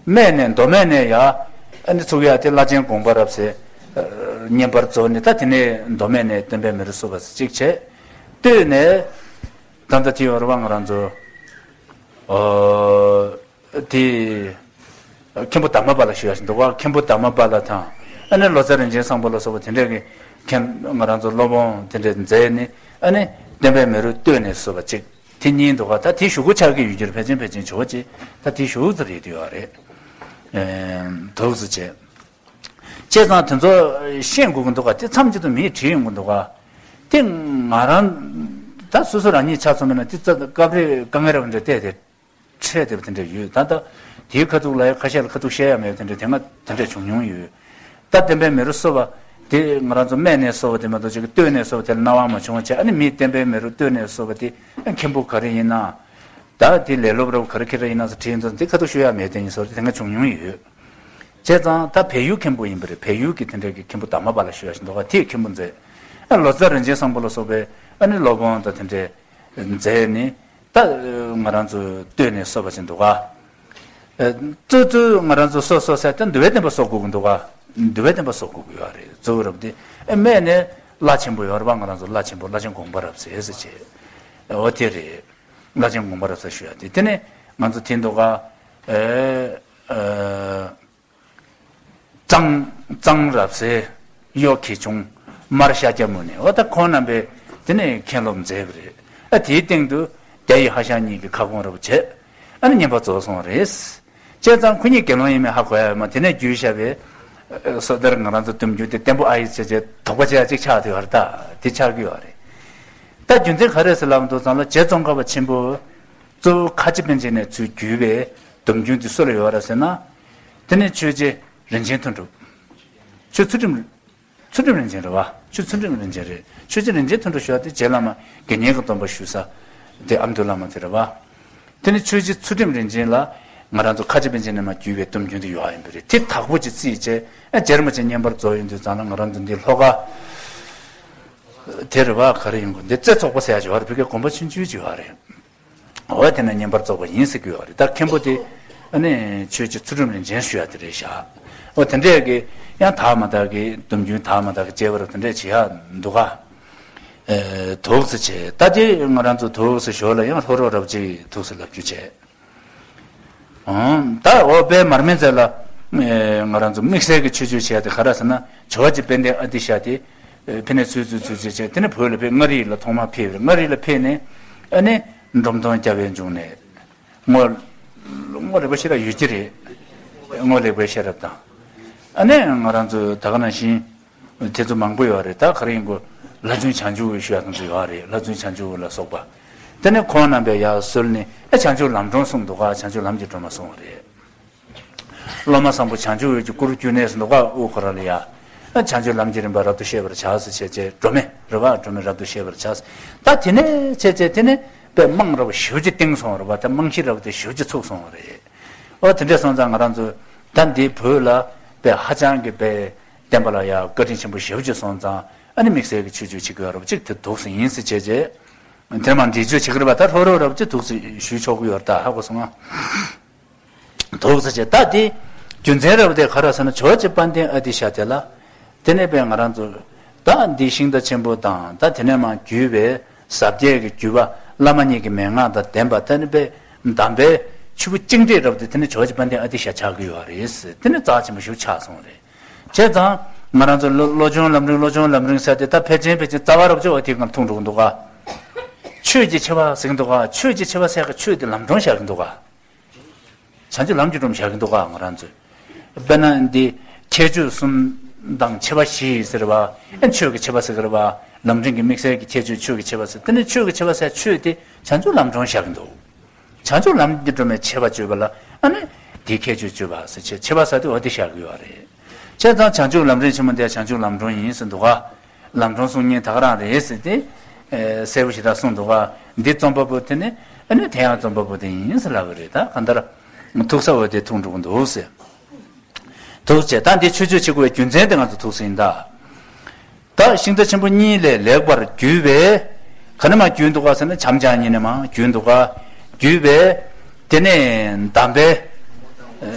སྨད་ནས་མདོ་སྨད་ནས་ཡ་ཨ་ནི་ཚུགས་ཡ་དེ་བླ་ཆེན་དགོངས་པ་རབ་ཟེར། བསྙེན་པར་རྫོགས་ནས་ད་དེ་ནས་མདོ་སྨད་ནས་བསྟན་པའི་མེ་རོ་བསུ་བ་ཟེར་གཅིག་བྱས། སྟོད་ནས་ད་ལྟ་དེ་ཡོད་རེད་བ། ང་རང་ཚོ་ཨོ་དེ་མཁན་པོ་དར་མ་པ་ལ་ཞུ་ཡ་ཞིག་འདུག་བ། མཁན་པོ་དར་མ་པ་ལ་དང་ཨ་ནི་ལོ་ཙཱ་རིན་ཆེན་བཟང་པོ་ལ་སོགས་པ་དེ་འདྲས་ཀྱི་མཁན་ང་རང་ཚོ་སློབ་དཔོན་དེ་འདྲས་མཛད་ནས་ཨ་ནི་བསྟན་པའི་མེ་རོ་སྟོད་ནས་བསུ་བ་གཅིག་དེ་གཉིས་འདུག་ག་ད་དེ་གཞུག་གུ་ཆགས་ཀྱི་ཡོད་རྒྱུར་ཕལ་ཆེར་ཕལ་ཆེར་ཇོ་བོ་རྗེ་ད་དེ་གཞུག་ཙམ་རེད་དུ་ཡོད་རེད། ཨེམ། དུག་སུ་བྱས། བྱས་ཙང་དེ་ཚོ་ཤེས་དགོས་ཀྱི་འདུག་ག་དེ་མཚམས་གཅིག་ཏུ་མིས་བྲིས་ཡོང་གི་འདུག་ག་དེ་ང་རང་ད་སོ་སོ་རང་ཉིད་ཆ་ཚང་མེད་ན་དེ་རྩ་སྐབས་རེ་དཀའ་ངལ་རབ་འདྲ་བལྟས་ཏེ། ཁྲལ་དེ་དེ་འདྲ་ཡོད། ད་ལྟ་དེའི་ཁ་ཐུག་ལ་ཡ་ཁ་ཤས་ལ་ཁ་ཐུག་བཤད་ཡ་མེད་པ་དེ་འདྲ་དེ་སྔ་དེ་འདྲ་བྱུང་མྱོང་ཡོད། ད་བསྟན་པའི་མེ་རོ་གསོ་བ་དེ་ང་རང་ཚོ་སྨད་ནས་གསོ་བ་དེ་མ་གཏོགས་ཅིག་སྟོད་ནས་གསོ་བ་དེ་ལ་སྣང་བ་མ་བྱུང་བ་བྱས། ཨ་ནི་མིས་བསྟན་པའི་མེ་རོ་སྟོད་ནས་གསོ་བ་དེ་ཨ་མཁན་པོ་ག་རེ་ཡིན་ན། ད་དེ་ལས་སློབ་རབ་ག་རེ་ཁྱེད་རང་ཡིན་ན་ཟེར་དྲིས་ཡོང་དུས་དེ་ཁ་ཐུག་ཤོད་ཡ་མེད་དེ་ཡིན་ཟེར་དེ་སྔ་བྱུང་མྱོང་ཡོད། བྱས་ཙང་ད་བལ་ཡུལ་མཁན་པོ་ཡིན་པ་རེད། བལ་ཡུལ་གྱི་དེ་འདྲ་གི་མཁན་པོ་དར་མ་པ་ལ་ཞུ་ཡ་ཞིག་འདུག་ག་དེས་མཁན་པོ་མཛད། ཨ་ལོ་ཙཱ་རིན་ཆེན་བཟང་པོ་ལ་སོགས་པའི་ཨ་ནི་སློབ་དཔོན་དང་དེ་འདྲས་མཛད་ནས། ད་ང་རང་ཚོ་སྟོད་ནས་གསོ་བ་ཅིག་འདུག་ག་གཙོ་གཙོ་ང་རང་ཚོ་གསོ་གསོ་ཟེར་ད་འདུལ་བའི་བསྟན་པ་གསོ་དགོས་ཀྱི་འདུག་ག་འདུལ་བའི་བསྟན་པ་གསོ་དགོས་ཀྱི་ཡོད་རེད། གཙོ་བོ་རབ་དེ་ཨེ་སྨད་ནས་བླ་ཆེན་པོ་ཡོད་རེད་པ། ང་རང་ཚོ་བླ་ཆེན་པོ་བླ་ཆེན་དགོངས་པ་རབ་ཟེར་ཟེར་བྱས། འོ་དེ་རེད། བླ་ཆེན་དགོངས་པ་རབ་ཟེར་ཞུ་ཡ་དེ་དེ་ནས་ང་ཚོ་དེ་འདུག་ག་ཨེ་ཨེ། གཙང་གཙང་རབ་གསལ། གཡོ་གི་ཆུང་། མར་ཤཱཀྱ་མུ་ནེ། འོ་ད་ཁོང་རྣམ་པས་དེ་ནས་མཁན་སློབ་མཛད་པ་རེད། ཨ་དེའི་སྟེང་དུ་རྒྱ་ཡི་ཧ་ཤང་གཉིས་ཀྱི་ཁ་སྐོང་རབ་བྱས། ཨ་ནི་བསྙེན་པར་རྫོགས་སོང་བ་རེད། བྱས་ཙང་ཁོ་གཉིས་དགེ་སློང་ཡིན་མིན་ཧ་གོ་ཡ་ཡོད་མ། དེ་ནས་བརྒྱུད་བཞག་པའི་སོ་ཐར་ང་རང་ཚོ་སྡོམ་རྒྱུན་དེ་བརྟན་པོ་ཨ་ཡིག་བྱས་བྱས་དོགས་པ་བྱས་ཡ་གཅིག་ཆགས་བསྡད་ཡོད་རེད། ད་དེ་ཆགས་ཀྱི་ཡོད་རེད། ད་རྒྱུ་མཚན་ག་རེ་ཟེར་ལབ་འདུག་ཙང་ལ་རྗེ་ཙོང་ཁ་པ་ཆེན་པོ། གཙོ་བོ་ཁ་ཆེ་པཎ་ཆེན་ནས་ཚུར་བརྒྱུད་པའི་སྡོམ་རྒྱུན་དེ་སུ་ལ་ཡོད་རེད་ཟེར་ན། དེ་ནས་ཆོས་རྗེ་རིན་ཆེན་མཐུ་སྒྲུབ། ཆོས་ཚུལ་ཁྲིམས། ཚུལ་ཁྲིམས་རིན་ཆེན་རེད་བ། ཆོས་ཚུལ་ཁྲིམས་རིན་ཆེན་རེད། ཆོས་རྗེ་རིན་ཆེན་མཐུ་སྒྲུབ་ཞུ་བ་དེ་རྗེ་བླ་མ་དགེ་བསྙེན་གྱི་སྡོམ་པ་ཞུ་ས་དེ་ཨ་མདོ་བླ་མ་དེ་རེད་བ། དེ་ནས་ཆོས་རྗེ་ཚུལ་ཁྲིམས་རིན་ཆེན་ལ་ང་རང་ཚོ་ཁ་ཆེ་པཎ་ཆེན་ནས་མར་བརྒྱུད་པའི་སྡོམ་རྒྱུན་དེ་ཡོད་ཡིན་པ་རེད། དེ་དག་པོ་ཅིག་རྩིས་བྱས་ཨ་རྗེ་རིན་པོ་ཆེ་བསྙེན་པར་རྫོགས་ཡོང་དུས་ཙང་ལ་ང་རང་ཚོ་འདི་ལྷོ་ཁ་དེ་རེད་བ། ག་རེ་ཡིན་དགོས་འདི་རྩེ་ཚོགས་པ་ཟེར་ཡ་ཅིག་ཡོད་རེད། བོད་སྐད་དགོན་པ་ཆུང་ཆུང་ཅིག་ཡོད་རེད། འོ་དེ་ན་བསྙེན་པར་རྫོགས་པ་ཡིན་ཟེར་གྱི་ཡོད་རེད། ད་མཁན་པོ་དེ་ཨ་ནི་ཆོས་རྗེ་ཚུལ་ཁྲིམས་རིན་ཆེན་ཞུ་ཡ་དེ་རེད་ཤག་འོ་དེ་འདྲས་ཀྱི་ཡང་དག་མ་དག་གི་སྡོམ་རྒྱུན་དག་མ་དག་གི་བཅས་པ་རུ་དེ་འདྲས་བྱེད་ཡ་འདུག་ག་ཨེ་དུག་སེ་བྱས། ད་དེ་ང་རང་ཚོ་དུག་སེ་ཞོར་ལ་ཡང་ལྷོ་རོགས་རབ་བྱེད་དུག་སེ་ལབ་རྒྱུ་བྱས། ཨང་། ད་འོ་དཔེ་མར་མེ་མཛད་ལ་ཨེ་ང་རང་ཚོ་དམིགས་བསལ་གྱི་ཆོས་སྤྱོད་བྱས་ཏེ་ག་རེ་ཟེར་ན་ཇོ་བོ་རྗེ་དཔལ་ལྡན་ཨ་ཏི་ཤ་དེ་ཨེ་ཕ་ནས་ཚུར་ཚུར་ཚུར་བྱས་བྱས་དེ་ནས་བོད་ལ་ཕེབས། མངའ་རིས་ལ་ཐོག་མར་ཕེབས་རེད། མངའ་རིས་ལ་ཕེབས་ནས་ཨ་ནི་འབྲོམ་སྟོན་སྐྱབས་པའི་འབྱུང་གནས། རྔོག་རྔོག་རིག་པ་ཤེས་རབ་ཡོད་ཀྱི་རེད། རྔོག་རིག་པ་ཤེས་རབ་དང་། ཨ་ནི་ང་རང་ཚོ་ད་ག་ནང་བཞིན་དེ་ཚོ་མང་པོ་ཡོད་རེད། ད་ག་རེ་ཡིན་དགོས། ལྷ་བཙུན་བྱང་ཆུབ་འོད་ཞུ་ཡག་དེ་ཚོ་ཡོད་རེད། ལྷ་བཙུན་བྱང་ཆུབ་འོད་ལ་སོགས་པ། དེ་ནས་ཁོང་རྣམ་པས་ཡར་གསོལ་ནས་ཨ་བྱང་ཆུབ་ལམ་སྒྲོན་གསུངས་འདུག་ག་བྱང་ཆུབ་ལམ་གྱི་སྒྲོན་མ་གསུངས་པ་རེད། སློབ་མ་བཟང་པོ་བྱང་ཆུབ་འོད་ཀྱི་སྐུ་རུ་གྱུར་ནས་ཟེར་འདུག་ག་དབུ་ཁོ་ར་ལ་ཡ། ཨ་བྱང་ཆུབ་ལམ་གྱི་རིམ་པ་རབ་ཏུ་ཤེས་པར་བྱ་ཟེར་བྱས་བྱས་སྒྲོན་མེ་རེད་བ། སྒྲོན་མེ་རབ་ཏུ་ཤེས་པར་བྱ་ཟེར། ད་དེ་ནས་བྱས་བྱས་དེ་ནས་དཔེ་རྨང་རབ་ཞེ་པོ་ཅིག་བཏིང་སོང་བ་རེད་བ། ད་རྨང་གཞི་རབ་དེ་ཞེ་པོ་ཅིག་ཚུགས་སོང་བ་རེད། ཨོ་དེ་འདྲས་སོང་ཙང་ང་རང་ཚོ་ད་འདི་བོད་ལ་དཔེ་ཧ་ཅང་གི་དཔེ་བསྟན་པ་ལ་ཡ་བཀའ་དྲིན་ཆེན་པོ་ཞེ་པོ་ཅིག་སོང་ཙང་ཨ་ནི་དམིགས་བསལ་གྱི་ཆོས་སྤྱོད་བྱེད་དགོས་རབ་ཅིག་དེ་འདུག་སེ་ཡིན་ཟེར་བྱས་བྱས། དེར་མ་འདྲི་གཅོད་བྱེད་ཀྱི་རེད་བ། ད་ལྷོ་རོགས་རབ་ཅིག་འདུག་སེ་ཞུས་ཆོག་གི་ཡོད་རེད། ད་ཧ་གོ་སོང་ང་། འདུག་ཟེར་བྱས། ད་དེ་རྒྱུ་མཚན་རབ་དེ་ག་རེ་ཟེར་ན་ཇོ་བོ་རྗེ་དཔལ་ལྡན་ཨ་ཏི་ཤ་དེ་ལ། དེ་ནས་དཔེ་ང་རང་ཚོ་ད་འདི་ཤིང་རྟ་ཆེན་པོ་དང་ད་དེ་ནས་མར་བརྒྱུད་པའི་ཟབ་རྒྱས་ཀྱི་བརྒྱུད་པ་བླ་མ་ཉིད་ཀྱི་མན་ངག་དང་ལྡན་པ་དེ་ནི་དཔེ་གདམས་པའི་ཆུ་བོ་གཅིག་འདྲེས་རབ་དེ་དེ་ནི་ཇོ་བོ་རྗེ་དཔལ་ལྡན་ཨ་ཏི་ཤ་ཆགས་ཀྱི་ཡོད་རེད། དེ་ནི་རྩ་ཆེན་པོ་ཞིག་ཆགས་སོང་རེད། བྱས་ཙང་ང་རང་ཚོ་བློ་བློ་སྦྱོང་ལམ་རིམ་བློ་སྦྱོང་ལམ་རིམ་ཟེར་དེ་ད་ཕལ་ཆེར་ཕལ་ཆེར་རྩ་བ་རབ་ཅོ་བ་དེ་ང་ཐུག་འགྲོ་གི་འདུག་ག་ཆོས་ཀྱི་ཆེ་བ་ཟེར་གི་འདུག་ག་ཆོས་ཀྱི་ཆེ་བ་ཟེར་གི་ཆོས་དེ་ལམ་སྒྲོན་བཞག་གི་འདུག་ག་བྱང་ཆུབ་ལམ་གྱི་སྒྲོན་བཞག་གི་འདུག་ག་ང་རང་ཚོས། དཔེར་ན་འདི་ཁྱད་ཆོས་གསུམ་ དང་ཕྱེ་བ་བཞི་ཟེར་བ། ཨེ་ཆོས་ཀྱི་ཕྱེ་བ་ཟེར་གི་རེད་བ། ལམ་རིམ་གྱི་དམིགས་བསལ་གྱི་ཁྱད་ཆོས་ཆོས་ཀྱི་ཕྱེ་བ་ཟེར། དེ་ནས་ཆོས་ཀྱི་ཕྱེ་བ་ཟེར་ཆོས་དེ་བྱང་ཆུབ་ལམ་སྒྲོན་བཞག་གི་འདུག་བྱང་ཆུབ་ལམ་གྱི་སྒྲོན་མའི་ཕྱེ་བ་བརྗོད་པ་ལ་ཨ་ནི་དེའི་ཁྱད་ཆོས་བརྗོད་པ་ཟེར་བྱས་ཕྱེ་བ་ཟེར་དེ་འོ་དེ་བཞག་གི་ཡོད་རེད། བྱས་ཙང་བྱང་ཆུབ་ལམ་རིམ་ཆེན་མོ་འདི་བྱང་ཆུབ་ལམ་སྒྲོན་ཡིན་ཟེར་འདུག་ག་ལམ་སྒྲོན་གསུང་མཁན་ད་ག་རང་རེད་ཟེར་ཏེ། ཨེ་གསལ་པོ་ཞེ་དྲག་གསུངས་འདུག་ག་འདི་རྩོམ་པ་པོ་དེ་ནི་ཨ་ནི་དེ་ཡང་རྩོམ་པ་པོ་དེ་ཡིན་ཟེར་ལབ་པ་རེད། ད་གང་ལྟར་ཐུག་ས་འོ་དེ་ཐུག་འགྲོ་གི་འདུག་ཟེར། ཐུགས་རྗེ། ད་འདི་ཆོས་སྤྱོད་བྱེད་དགོས་པའི་རྒྱུ་མཚན་དེ་ང་ཚོ་ཐུགས་སུ་ཡིན་ད། ད་ཤིང་རྟ་ཆེན་པོ་གཉིས་ལས་ལེགས་པར་བརྒྱུད་པས། ག་ནས་མ་བརྒྱུད་འདུག་ག་ཟེར་ན་བྱམས་བྱང་གཉིས་ནས་མ་བརྒྱུད་འདུག་ག་བརྒྱུད་པས། དེ་ནས་གདམས་པའི་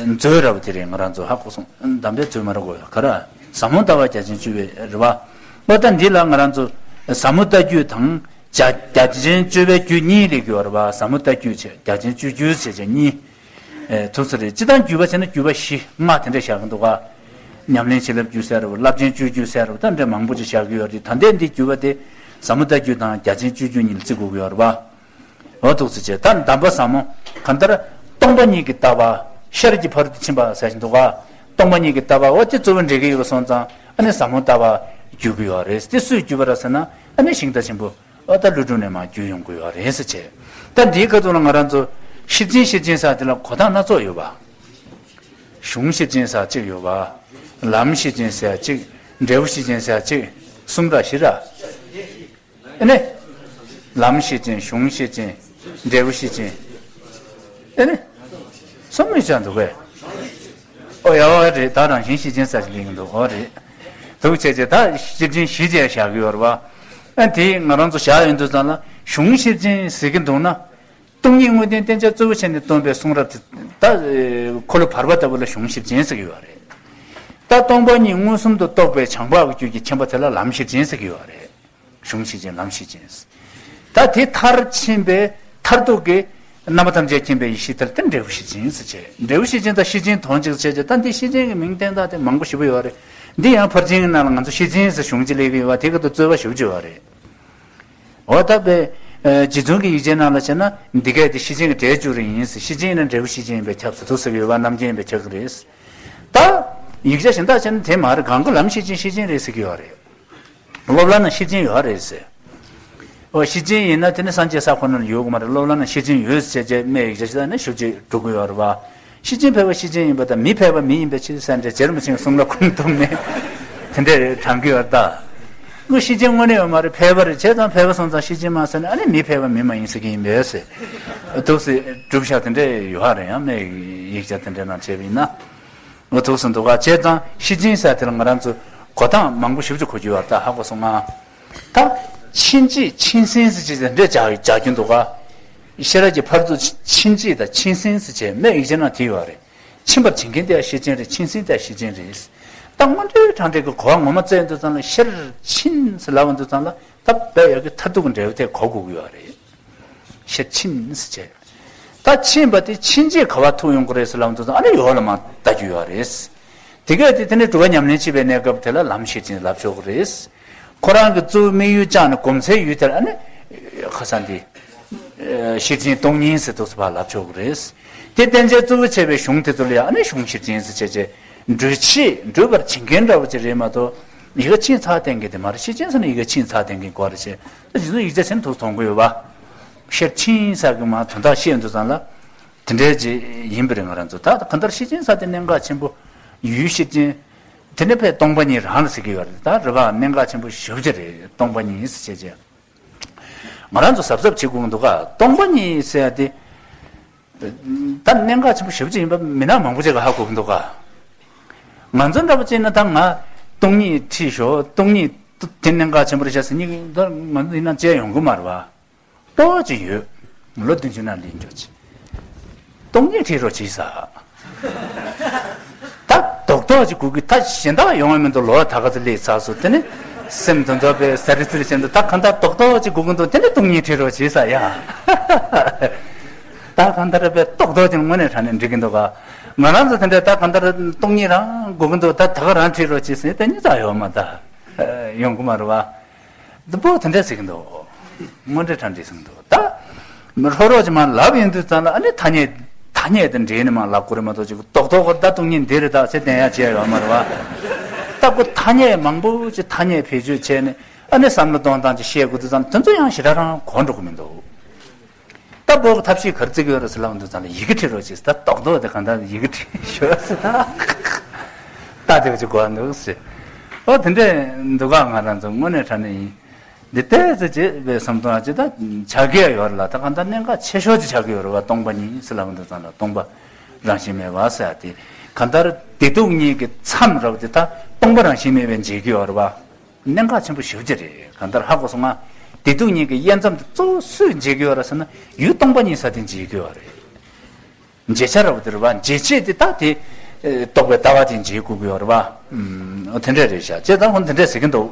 མཛོད་ར་བ་དེ་རེད། ང་རང་ཚོ་ཧ་གོ་སོང་། གདམས་པའི་མཛོད་མ་ར་གོ་ག་ར་ཟབ་མོ་ལྟ་བ་རྒྱ་ཆེན་སྤྱོད་པའི་རེད་བ། ཨོ་ད་འདི་ལ་ང་རང་ཚོ་ཟབ་མོ་ལྟ་བརྒྱུད་དང་རྒྱ་རྒྱ་ཆེན་སྤྱོད་པའི་རྒྱུད་གཉིས་ལས་གྱུར་བ་རེད་བ། ཟབ་མོ་ལྟ་བརྒྱུད་བྱས་རྒྱ་ཆེན་སྤྱོད་བརྒྱུད་བྱས་བྱས་གཉིས། ཨེ་ཐུགས་སུ་རེད། སྤྱི་དང་བརྒྱུད་པ་བྱས་ན་བརྒྱུད་པ་བཞི་ལྔ་དེ་འདྲ་བཞག་གི་འདུག་ག་ཉམས་ལེན་བྱིན་རླབས་བརྒྱུད་ཟེར་རོ། རླབས་ཆེན་སྤྱོད་བརྒྱུད་ཟེར་རོ། ད་འདྲ་མང་པོ་ཅིག་བཞག་གི་ཡོད་རེད། ད་ལྟའི་འདི་བརྒྱུད་པ་དེ་ཟབ་མོ་ལྟ་བརྒྱུད་དང་རྒྱ་ཆེན་སྤྱོད་བརྒྱུད་གཉིས་ལ་བརྩི་དགོས་ཀྱི་ཡོད་རེད་པ། འོ་ཐུགས་སུ་ཆེ། ད་གདམས་པ་ཟབ་མོ་གང་ལྟར་སྟོང་པ་ཉིད་ཀྱི་ལྟ་བ་ཤར་གྱི་ཕ་རོལ་ཏུ་ཕྱིན་པ་ཟེར་བཞིན་འདུག་ག་སྟོང་པ་ཉིད་ཀྱི་ལྟ་བ་འོ་དེ་གཙོ་བོ་འགྲིག་གི་ཡོད་པ་སོང་ཙང་ཨ་ནི་ཟབ་མོ་ལྟ་བ་བརྒྱུད་ཀྱི་ཡོད་རེད། དེ་སུས་བརྒྱུད་པ་རེད་ཟེར་ན་ཨ་ནི་ཤིང་རྟ་ཆེན་པོ། ཨོ་ད་ཀླུ་སྒྲུབ་ནས་མར་བརྒྱུད་ཡོང་གི་ཡོད་རེད་ཟེར་བྱས། ད་འདིའི་ཁ་ཐུག་ལ་ང་རང་ཚོ་ཤེར་ཕྱིན་ཤེར་ཕྱིན་ཟེར་དེ་ལ་གོ་སྟངས་སྣ་ཚོགས་ཡོད་པ། གཞུང་ཤེར་ཕྱིན་ཟེར་གཅིག་ཡོད་པ། ལམ་ཤེར་ཕྱིན་ཟེར་གཅིག་འབྲས་བུ་ཤེར་ཕྱིན་ཟེར་གཅིག་གསུམ་ར་བཞི་ར། ཨེ་ནི། ལམ་ཤེར་ཕྱིན། གཞུང་ཤེར་ཕྱིན། འབྲས་བུ་ཤེར་ཕྱིན། ཨེ་ནི། གསུམ་མི་བྱ་འདུག་གས། ཨོ་ཡ་ཨོ་རེད། ད་རང་བཞིན་ཤེར་ཕྱིན་ཟེར་ཞིག་ལེན་གྱི་འདུག་ཨོ་རེད། འདུག་བྱས་བྱས་ད་ཤེར་ཕྱིན་བཞི་བྱས་བཞག་གི་ཡོད་རེད་བ། ཨ་དེ་ང་རང་ཚོ་བཞག་ཡོང་དུས་ཙམ་ལ་གཞུང་ཤེར་ཕྱིན་ཟེར་གྱི་འདུག་ན། སྟོང་ཉིད་དངོས་བསྟན་བསྟན་བྱ་གཙོ་བོ་བྱས་ནས་སྟོན་པའི་གསུང་རབ་དེ་ད་འཁོར་ལོ་བར་པ་ལྟ་བུ་ལ་གཞུང་ཤེར་ཕྱིན་ཟེར་གྱི་ཡོད་རེད། ད་སྟོང་པ་ཉིད་མངོན་སུམ་དུ་རྟོགས་པའི་བྱང་འཕགས་ཀྱི་རྒྱུད་ཀྱི་མཁྱེན་པ་དེ་ལ་ལམ་ཤེར་ཕྱིན་ཟེར་གྱི་ཡོད་རེད། གཞུང་ཤེར་ཕྱིན། ལམ་ཤེར་ཕྱིན། ད་དེ་མཐར་ཕྱིན་པའི་མཐར་ཐུག་གི་རྣམ་པ་ཐམས་ཅད་མཁྱེན་པའི་ཡེ་ཤེས་དེར་དེ་འབྲས་བུ་ཤེར་ཕྱིན་ཟེར་བྱས། འབྲས་བུ་ཤེར་ཕྱིན་དང་ཤེར་ཕྱིན་དོན་གཅིག་བྱས་བྱས། ད་འདི་ཤེར་ཕྱིན་གྱི་མིང་བསྟན་སྟངས་དེ་མང་པོ་ཞེ་པོ་ཡོད་རེད། འདི་ཡང་ཕར་ཕྱིན་གྱི་ནང་ལ་ང་ཚོ་ཤེར་ཕྱིན་ཟེར་གཞུང་གཅིག་སླེབས་ཀྱི་ཡོད་པ་དེ་ག་དུ་རྩོད་པ་ཞེ་པོ་ཅིག་ཡོད་རེད། འོ་ད་དཔེ་ཨ་རྗེ་བཙུན་གྱི་ཡིག་ཆའི་ནང་ལ་བྱས་ན་འདི་གས་དེ་ཤེར་ཕྱིན་གྱི་སྒྲས་བསྒྱུར་ཡིན་ཟེར། ཤེར་ཕྱིན་ཡིན་ན་འབྲས་བུ་ཤེར་ཕྱིན་ཡིན་པས་ཁྱབ་ཟེར་འདུག་ཟེར་གྱི་ཡོད་པ། རྣམ་མཁྱེན་ཡིན་པས་ཁྱབ་ཀྱི་རེད། ད་ཡིག་ཆ་གཞན་དག་བྱས་ན་དེ་མ་རེད། གང་གི་ལམ་ཤེར་ཕྱིན་ཤེར་ཕྱིན་རེད་ཟེར་གྱི་ཡོད་རེད། སློབ་ལ་ན་ཤེར་ཕྱིན་ཡོད་རེད་ཟེར། འོ་ཤེར་ཕྱིན་ཡིན་ན་དེ་ནི་སངས་རྒྱས་ས་ཁོ་ན་ལ་ཡོད་དགོས་མ་རེད། སློབ་ལ་ན་ཤེར་ཕྱིན་ཡོད་ཟེར་བྱས་བྱས་སྨྲས་ཡིག་ཆ་ཞིག་ད་ནི་ཞེ་པོ་ཅིག་འགྲོ་གི་ཡོད་རེད་བ། ཤེར་ཕྱིན་ཕལ་པ་ཤེར་ཕྱིན་ཡིན་པ་དང་མི་ཕལ་པ་མི་ཡིན་པའི་ཕྱིར་ཟེར་འདྲ་རྗེ་རིན་པོ་ཆེའི་གསུང་ལ་ཁུངས་གཏུགས་ནས་དེ་འདྲས་དྲངས་ཀྱི་ཡོད་རེད་ད། ངོ་ཤེར་ཕྱིན་དངོས་གནས་ཡོད་མ་རེད། ཕལ་པ་རེད། བྱས་ཙང་ཕལ་པ་སོང་ཙང་ཤེར་ཕྱིན་མ་ཟེར་ན་ཨ་ནི་མི་ཕལ་པ་མི་མ་ཡིན་ཟེར་གྱི་ཡིན་པས་ཟེར། འདུག་སེ་སྒྲུབ་བྱ་དེ་འདྲས་ཡོད་རེད། ཡང་སྨྲས་ཡིག་ཆ་དེ་འདྲས་ནང་བྱས་པ་ཡིན་ན། འོ་ཐུགས་སུ་འདུག་ག་བྱས་ཙང་ཤེར་ཕྱིན་ཟེར་དེ་ལ་ང་རང་ཚོ་གོ་སྟངས་མང་པོ་ཞེ་པོ་ཅིག་གོ་རྒྱུ་ཡོད་རེད་ད། ཧ་གོ་སོང་ང་། ད་ཕྱིན་བྱེད་ཕྱིན་ཟིན་ཟེར་ཅིག་དེ་འདྲས་སྦྱར་སྦྱར་རྒྱུ་འདུག་ག་ཤེས་རབ་ཀྱི་ཕ་རོལ་ཏུ་ཕྱིན་བྱེད་དང་ཕྱིན་ཟིན་ཟེར་བྱས་སྨྲས་ཡིག་ཆའི་ནང་དེ་ཡོད་རེད། ཕྱིན་པར་བྱེད་མཁན་དེ་ཡང་ཤེར་ཕྱིན་རེད། ཕྱིན་ཟིན་དེ་ཡང་ཤེར་ཕྱིན་རེད། ད་དངོས་འབྲེལ་དྲང་འབྲེལ་གྱི་གོ་བ་ངོ་མ་བཙལ་དུས་ཙམ་ལ་ཤེར་ཕྱིན་ཟེར་ལབ་པ་དུས་ཙམ་ལ་ད་དཔེ་ཡག་གི་མཐར་ཐུག་གི་འབྲས་བུ་དེ་གོ་དགོས་ཀྱི་ཡོད་རེད། ཤེར་ཕྱིན་ཟེར་བྱས། ད་ཕྱིན་པ་དེ་ཕྱིན་བྱེད་ག་བ་ཐུག་ཡོང་གི་རེད་ཟེར་ལབ་དུས་ཙམ་ཨ་ནི་འོག་ལ་མར་ལྟ་རྒྱུ་ཡོད་རེད། དེ་གས་དེ་དེ་ནས་སྒྲུབ་པ་ཉམས་ལེན་བྱེད་པའི་གནས་སྐབས་དེ་ལ་ལམ་ཤེར་ཕྱིན་ལབ་ཆོག་གི་རེད། ཁོ་རང་གི་གཙོ་བོའི་དམིགས་ཡུལ་བཅངས་ནས་གོམས་སའི་ཡུལ་དེ་ལ་ཨ་ནི་ཁ་སང་དེ་ཤེར་ཕྱིན་སྟོང་ཉིད་ཟེར་འདུག་ཟེར་བ་ལབ་ཆོག་གི་རེད། དེ་བསྟན་བྱའི་གཙོ་བོ་བྱས་པའི་གཞུང་དེ་ཚོ་ལ་ཡང་ཨ་ནི་གཞུང་ཤེར་ཕྱིན་ཟེར་བྱས་བྱས། འགྲོ་བྱེད་འགྲོ་བར་བྱེད་མཁན་འདྲ་བོ་ཅིག་རེད་མ་གཏོགས་ཡི་གེ་ཕྱིན་ཚར་བསྟན་མཁན་དེ་མ་རེད། ཤེར་ཕྱིན་ཟེར་ན་ཡི་གེ་ཕྱིན་ཚར་བསྟན་མཁན་སྐོར་རེད་བྱས། ད་རྗེ་བཙུན་ཡིག་ཆ་ཟེར་ན་ཐུགས་མཐོང་གི་ཡོད་པ། ཤེར་ཕྱིན་ཟེར་གི་མ་དོན་དག་ཤེས་འདུག་ཙང་ལ། དེ་འདྲའི་ཅིག་ཡིན་པ་རེད། ང་རང་ཚོ་ད་གང་ལྟར་ཤེར་ཕྱིན་ཟེར་དེ་གནད་འགག་ཆེན་པོ། ཡུལ་ཤེར་ཕྱིན། དེ་ནས་ཕར་སྟོང་པ་ཉིད་རང་ལ་ཟེར་གྱི་ཡོད་རེད། ད་རེད་པ། གནད་འགག་ཆེན་པོ་ཞེ་པོ་ཅིག་རེད། སྟོང་པ་ཉིད་ཟེར་བྱས་བྱས། ང་རང་ཚོ་གཟབ་གཟབ་བྱེད་དགོས་འདུག་ག་སྟོང་པ་ཉིད་ཟེར་ཡ་དེ། ད་གནད་འགག་ཆེན་པོ་ཞེ་པོ་ཅིག་ཡིན་པ་མི་ནག་མང་པོ་ཅིག་གིས་ཧ་གོ་གི་འདུག་ག་ང་ཚོ་འདྲ་པོ་ཅིག་ན་ད་ང་སྟོང་ཉིད་ཁྲིད་ཤོག་སྟོང་ཉིད་དེ་གནད་འགག་ཆེན་པོ་རེད་ཤག་ཟེར་མཁན་ད་ང་ཚོ་ཡིན་ན་བྱས་ཡོང་གི་མ་རེད་པ། ཏོག་ཅིག་ཡོད། ལོ་བདུན་ཅུ་ནང་ལེན་རྒྱུ་ཅིག་སྟོང་ཉིད་ཁྲིད་རོགས་བྱས་ཟེར། ད་རྡོག་རྡོག་ཅིག་དགོས་ཀྱི། ད་གཞན་དག་ཡོང་བ་མི་འདུག་ལོ་ད་ག་ཚོད་སླེབས་ཚར་སོང་། དེ་ནི་སེམས་དོན་རྫོགས་པའི་ཟ་རི་ཙི་རི་བྱས་འདུག་ད་གང་ལྟར་རྡོག་རྡོག་ཅིག་དགོས་ཀྱི་འདུག་དེ་ནི་སྟོང་ཉིད་ཁྲིད་རོགས་བྱས་ཟེར་ཡ། ད་གང་ལྟར་དཔེ་རྡོག་རྡོག་ཅིག་དངོས་གནས་དྲང་གནས་འགྲིག་གི་འདུག་ག་ང་རང་ཚོ་དེ་འདྲ་ད་གང་ལྟར་སྟོང་ཉིད་རང་དགོས་ཀྱི་འདུག་ད་ད་ག་རང་ཁྲིད་རོགས་བྱས་ཟེར་དེ་གཉིས་ཙམ་ཡོད་མ་ད་ཡོང་གི་མ་རེད་པ། འདི་པོ་དེ་འདྲ་ཟེར་གྱི་འདུག་དངོས་འབྲེལ་དྲང་འབྲེལ་ཟེར་གྱི་འདུག་ད་མི་ཧྲོ་རོ་ཅིག་མར་ལབ་ཡོང་དུས་ཙམ་ལ་ཨ་ནི་ཐ་སྙད་ཐ་སྙད་དང་འབྲེལ་ནས་མར་ལབ་དགོས་རེད་མ་གཏོགས་ཅིག་རྡོག་རྡོག་གི་ད་སྟོང་ཉིད་འདི་རེད་ད་ཟེར་བསྟན་ཡ་བྱས་ཡོད་མ་རེད་པ། ལྟ་བུ་ཐ་སྙད་མང་པོ་ཅིག་ཐ་སྙད་བེད་སྤྱོད་བྱས་ནས་ཨ་ནི་བསམ་བློ་གཏོང་སྟངས་ཅིག་བཤད་དགོས་དུས་ཙང་དེ་ཚོ་ཡང་ཞེ་དྲག་རང་གོ་འགྲོ་གི་མི་འདུག་ད་བོད་ཀྱི་ཐབས་ཤེས་ག་རེ་བརྩི་གི་ཡོད་རེད་ཟེར་ལབ་འདུག་ཙང་ལ་ཡི་གེ་བྲིས་རོགས་བྱེད་ཟེར། ད་རྡོག་རྡོག་དེ་གང་ལྟར་ཡི་གེ་བྲིས་ཤོག་ཟེར། ད་ལྟ་དེ་བ་ཅིག་གོ་འདུག་ཟེར། ཨོ་དེ་འདྲས་འདུག་ག་ང་རང་ཚོ་དངོས་གནས་དྲང་གནས་ཡིན། འདི་ལྟས་ཙི་བྱེད་པའི་བསམ་དོན་ཨ་ཅེ་ད་ཆགས་ཀྱི་ཡོད་རེད་ལ། ད་གང་ལྟར་གནད་འགག་ཆེ་ཤོས་ཅིག་ཆགས་ཀྱི་ཡོད་རེད་བ། སྟོང་པ་ཉིད་ཟེར་ལབ་འདུག་ཙང་ལ་སྟོང་པ་རང་བཞིན་མེད་པ་ཟེར་ཡ་དེ་གང་ལྟར་བདེ་སྡུག་གཉིས་ཀྱི་མཚམས་རེད་བ། དེ་ད་སྟོང་པ་རང་བཞིན་མེད་པས་འབྱེད་ཀྱི་ཡོད་རེད་བ། གནད་འགག་ཆེན་པོ་ཞེ་པོ་ཅིག་རེད། གང་ལྟར་ཧ་གོ་སོང་ང་། བདེ་སྡུག་གཉིས་ཀྱི་དབྱེ་མཚམས་དེ་གཙོ་བོ་སུས་འབྱེད་ཀྱི་ཡོད་རེད་ཟེར་ན་ཡུལ་སྟོང་པ་ཉིད་ཟེར་དེས་འབྱེད་ཀྱི་ཡོད་རེད། འབྱེད་བྱ་རེད་བ། དེ་རེད་བ། འབྱེད་བྱེད་དེ་ད་དེ་རྟོག་པའི་ལྟ་བ་དེས་འབྱེད་དགོས་ཀྱི་ཡོད་རེད་བ། ཨུམ། དེ་འདྲས་རེད་ཤག་ཅེས་ད་ཁོང་དེ་འདྲས་ཟེར་གྱི་འདུག